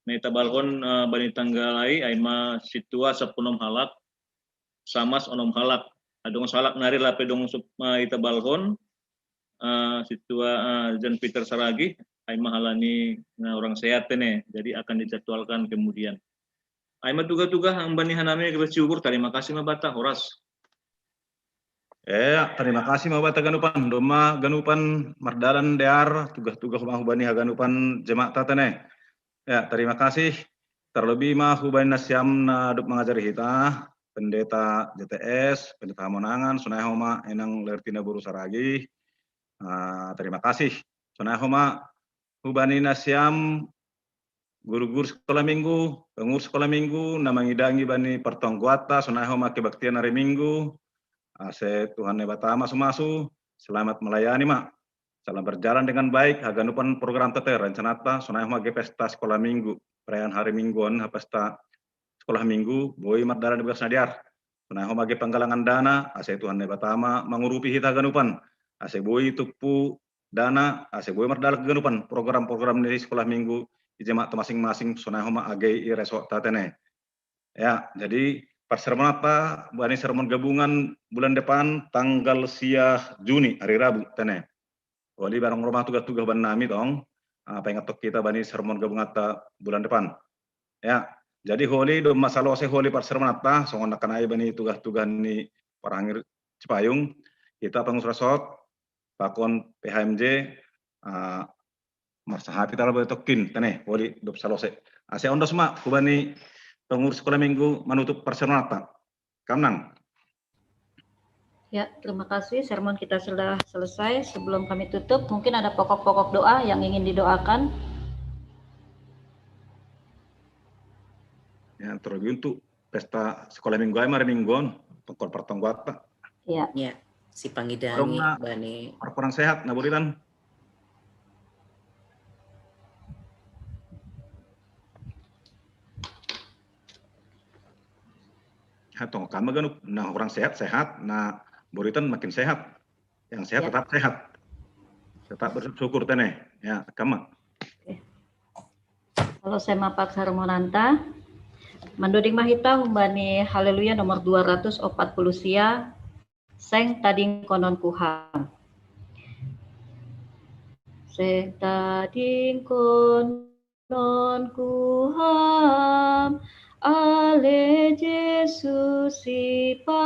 Na ita balhon uh, bani tanggal ai ai ma Situa sapunom halak, Samas onom halak. Adong salak nari lape dong uh, ita balhon uh, Situa uh, Jan Peter Saragih ai ma halani na orang sehat tene, jadi akan dijadwalkan kemudian. Ai ma tuga-tuga bani hanami ke Cibubur, terima kasih ma bata, horas. Ya, terima kasih ma bata ganupan. Doma ganupan mardalan dear, tugah-tugah ma hubani haganupan jemaat tata ne. Ya, terima kasih. Terlebih ma hubani nasiam na duk mangajari hita, pendeta J T S, pendeta Hamonangan, sonai homa enang Lertina Boru Saragi. Ah, terima kasih. Sonai homa hubani nasiam guru-guru sekolah minggu, pengurus sekolah minggu, na mangidangi bani partongguata, sonai homa kebaktian hari minggu, ase Tuhan Nabatama sumasu, selamat melayani ma. Salam berjalan dengan baik, haganupan program tete, rencanata, sonai homa ge pesta sekolah minggu, perayaan hari mingguan, ha pesta sekolah minggu, boi mardalan di bagas nadiar. Sonai homa ge penggalangan dana, ase Tuhan Nabatama mangurupi hita haganupan, ase boi tupu dana, ase boi mardalan haganupan program-program di sekolah minggu, di jemaat masing-masing, sonai homa age i resort tata ne. Ya, jadi parsermonata, bani sermon gabungan bulan depan, tanggal sia Juni, hari Rabu, tene. Oli barang rumah tugah-tugah bani nami tong, ah, pengatok kita bani sermon gabunganta bulan depan. Ya, jadi holi do masalah se holi parsermonata, songon nakanai bani tugah-tugah ni parangir Cipayung, kita pengurus resort, pakon P H M J, ah, marsahapi tala betokin, tene, holi do salose. Ase ondos ma, hubani pengurus sekolah minggu manutup parsermonata. Kamnang. Ya, terima kasih. Sermon kita sudah selesai. Sebelum kami tutup, mungkin ada pokok-pokok doa yang ingin didoakan. Ya, terlebih untuk pesta sekolah minggu ai mari mingguan, pengkor partongguata. Ya. Ya, si pangidangi bani. Kurang sehat, na buritan. Hatong kama ganup, nah orang sehat sehat, nah buritan makin sehat. Yang sehat ya. Tetap sehat. Tetap bersyukur tene. Ya, kama. Kalau saya mapak sermonanta, mandoding ma hita humbani Haleluya nomor dua ratus opat puluh sia, seng tadingkonon ku ham. Seng tadingkonon ku ham, ale Jesus sipagolu,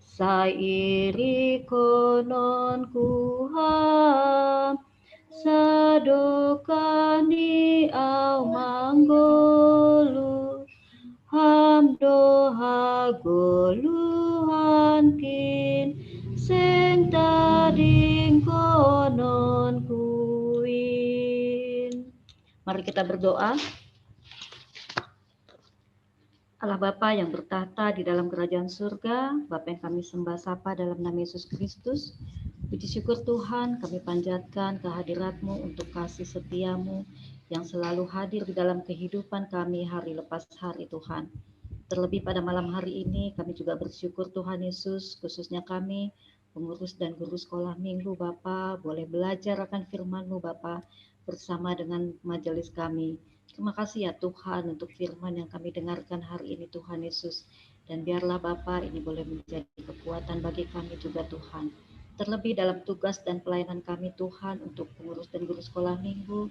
sai irikonon ku ham, sadokah ni au manggolu. Ham do hagoluhankin, seng tadingkonon kuin. Mari kita berdoa. Allah Bapa yang bertahta di dalam kerajaan surga, Bapa yang kami sembah sapa dalam nama Yesus Kristus, puji syukur Tuhan kami panjatkan kehadirat-Mu untuk kasih setia-Mu yang selalu hadir di dalam kehidupan kami hari lepas hari Tuhan. Terlebih pada malam hari ini kami juga bersyukur Tuhan Yesus, khususnya kami pengurus dan guru sekolah minggu Bapa boleh belajar akan firman-Mu Bapa bersama dengan majelis kami. Terima kasih ya Tuhan untuk firman yang kami dengarkan hari ini Tuhan Yesus. Dan biarlah Bapa ini boleh menjadi kekuatan bagi kami juga Tuhan. Terlebih dalam tugas dan pelayanan kami Tuhan untuk pengurus dan guru sekolah minggu,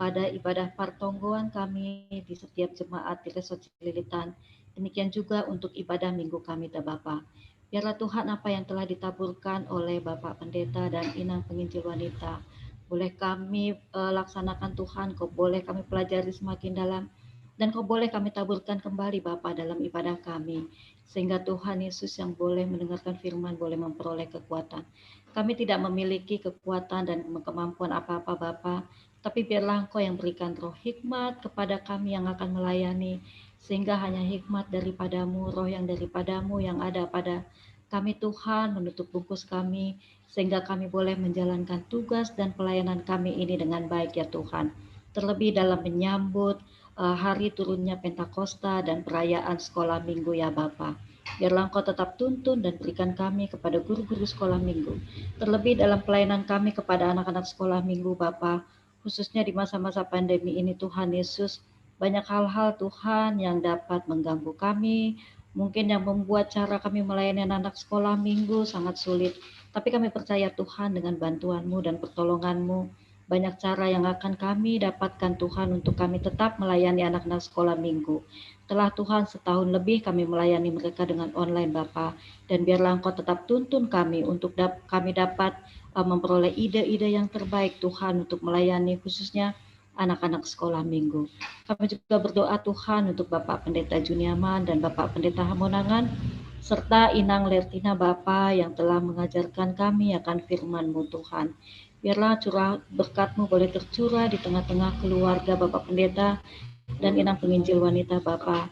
pada ibadah partonggoan kami di setiap jemaat di Resort Cililitan. Demikian juga untuk ibadah minggu kami, da Bapa. Biarlah Tuhan apa yang telah ditaburkan oleh Bapak Pendeta dan Inang Penginjil Wanita, boleh kami uh, laksanakan Tuhan, kau boleh kami pelajari semakin dalam, dan kau boleh kami taburkan kembali Bapa dalam ibadah kami. Sehingga Tuhan Yesus yang boleh mendengarkan firman, boleh memperoleh kekuatan. Kami tidak memiliki kekuatan dan kemampuan apa-apa Bapa, tapi biarlah Engkau yang berikan roh hikmat kepada kami yang akan melayani, sehingga hanya hikmat daripadamu, roh yang daripadamu yang ada pada kami Tuhan, menutup bungkus kami, sehingga kami boleh menjalankan tugas dan pelayanan kami ini dengan baik ya Tuhan. Terlebih dalam menyambut uh, hari turunnya Pentakosta dan perayaan sekolah minggu ya Bapa. Biarlah Engkau tetap tuntun dan berikan kami kepada guru-guru sekolah minggu. Terlebih dalam pelayanan kami kepada anak-anak sekolah minggu Bapa, khususnya di masa-masa pandemi ini Tuhan Yesus, banyak hal-hal Tuhan yang dapat mengganggu kami, mungkin yang membuat cara kami melayani anak-anak sekolah minggu sangat sulit. Tapi kami percaya Tuhan dengan bantuan-Mu dan pertolongan-Mu, Banyak cara yang akan kami dapatkan, Tuhan, untuk kami tetap melayani anak-anak sekolah minggu. Telah, Tuhan, setahun lebih kami melayani mereka dengan online, Bapa. Dan biarlah Engkau tetap tuntun kami untuk dap- kami dapat uh, memperoleh ide-ide yang terbaik, Tuhan, untuk melayani khususnya anak-anak sekolah minggu. Kami juga berdoa, Tuhan, untuk Bapak Pendeta Juniaman dan Bapak Pendeta Hamonangan, serta Inang Lertina, Bapa, yang telah mengajarkan kami akan firman-Mu, Tuhan. Biarlah curah berkat-Mu boleh tercurah di tengah-tengah keluarga Bapak Pendeta dan Inang Penginjil Wanita, Bapa.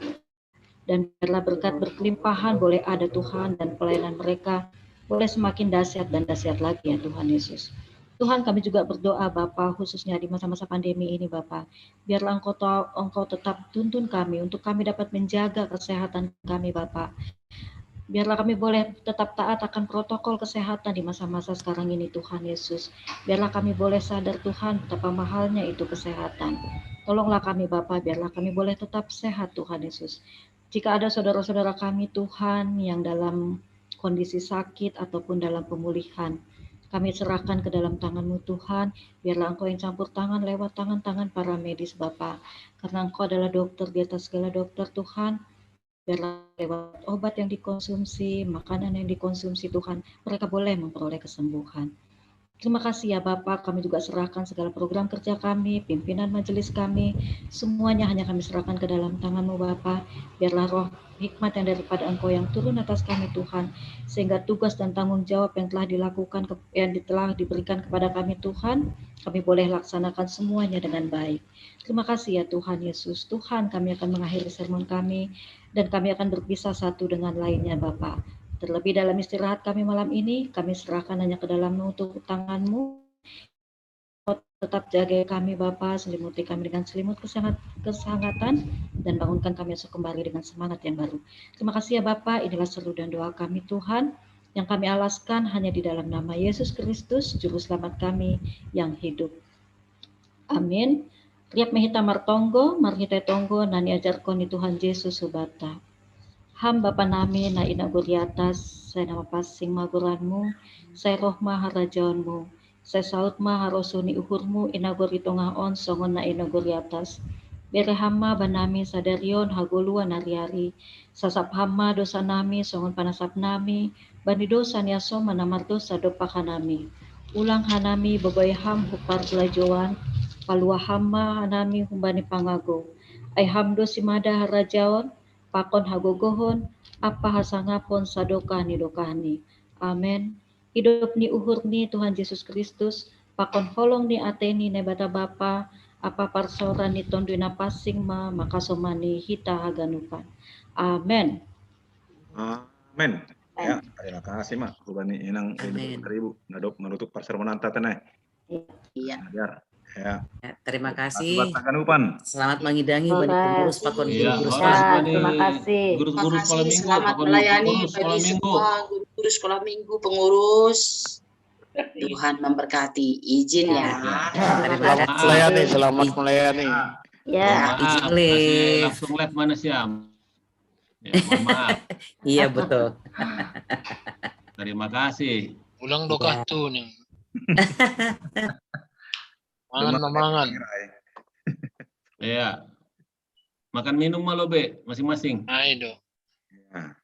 Dan biarlah berkat berkelimpahan boleh ada, Tuhan, dan pelayanan mereka boleh semakin dahsyat dan dahsyat lagi, ya Tuhan Yesus. Tuhan, kami juga berdoa, Bapa, khususnya di masa-masa pandemi ini, Bapa. Biarlah Engkau, Engkau tetap tuntun kami untuk kami dapat menjaga kesehatan kami, Bapa. Biarlah kami boleh tetap taat akan protokol kesehatan di masa-masa sekarang ini, Tuhan Yesus. Biarlah kami boleh sadar, Tuhan, betapa mahalnya itu kesehatan. Tolonglah kami, Bapa, biarlah kami boleh tetap sehat, Tuhan Yesus. Jika ada saudara-saudara kami, Tuhan, yang dalam kondisi sakit ataupun dalam pemulihan, kami serahkan ke dalam tangan-Mu, Tuhan. Biarlah Engkau yang campur tangan lewat tangan-tangan para medis, Bapa. Karena Engkau adalah dokter di atas segala dokter, Tuhan. Biarlah lewat obat yang dikonsumsi, makanan yang dikonsumsi, Tuhan, mereka boleh memperoleh kesembuhan. Terima kasih, ya Bapak, kami juga serahkan segala program kerja kami, pimpinan majelis kami, semuanya hanya kami serahkan ke dalam tangan-Mu, Bapak. Biarlah roh hikmat yang daripada Engkau yang turun atas kami, Tuhan, sehingga tugas dan tanggung jawab yang telah dilakukan, yang telah diberikan kepada kami, Tuhan, kami boleh laksanakan semuanya dengan baik. Terima kasih, ya Tuhan Yesus. Tuhan, kami akan mengakhiri sermon kami dan kami akan berpisah satu dengan lainnya, Bapak. Terlebih dalam istirahat kami malam ini, kami serahkan hanya ke dalam lutut tangan-Mu. Tetap jaga kami, Bapa, selimuti kami dengan selimut kesehatan, dan bangunkan kami esok kembali dengan semangat yang baru. Terima kasih, ya Bapa, inilah seru dan doa kami, Tuhan, yang kami alaskan hanya di dalam nama Yesus Kristus, Juru Selamat kami yang hidup. Amin. Riap mehita martonggo, marhite tonggo nani ajarkon ni Tuhan Yesus hubata. Ham Bapa nami na inagoriatas, sai nama pasing ma goranmu, sai roh ma harajaonmu, sai saut ma harosuh ni uhurmu inagori tongah on songon na inagoriatas. Bere Ham ma banami sadarion hagoluan ari-ari, sasap Ham ma dosa nami songon panasap nami bani dosa ni asoman na mardosa dompak hanami. Ulang hanami babai Ham hu pargalajoan, paluah Ham ma hanami humbani pangago. Ai Ham do simada harajaon, pakon hagogohon, ampa hasangapon sadokah ni dokahni. Amen. Idop ni uhur ni Tuhan Yesus Kristus, pakon holong ni atei ni Naibata Bapa, ampa parsaoran ni Tonduy Napansing ma mangkasomani hita haganupan. Amen. Amen. Ya, terima kasih, Mak. Hubani Inang Rindu Teribu, nadop menutup parsermonanta tenai. Iya. Ya. Ya, terima kasih. Selamat mangidangi bani pengurus pakon guru-guru sekolah. Terima kasih. Guru-guru sekolah minggu, selamat melayani bagi semua guru-guru sekolah minggu, pengurus. Tuhan memberkati. Izin ya. Selamat melayani, selamat melayani. Ya. Izin live. Langsung live mana siang? Iya, betul. Terima kasih. Ulang dokah tuh nih. Mangan, mangan. Iya. Makan minum malu be masing-masing. Ayo. Ya.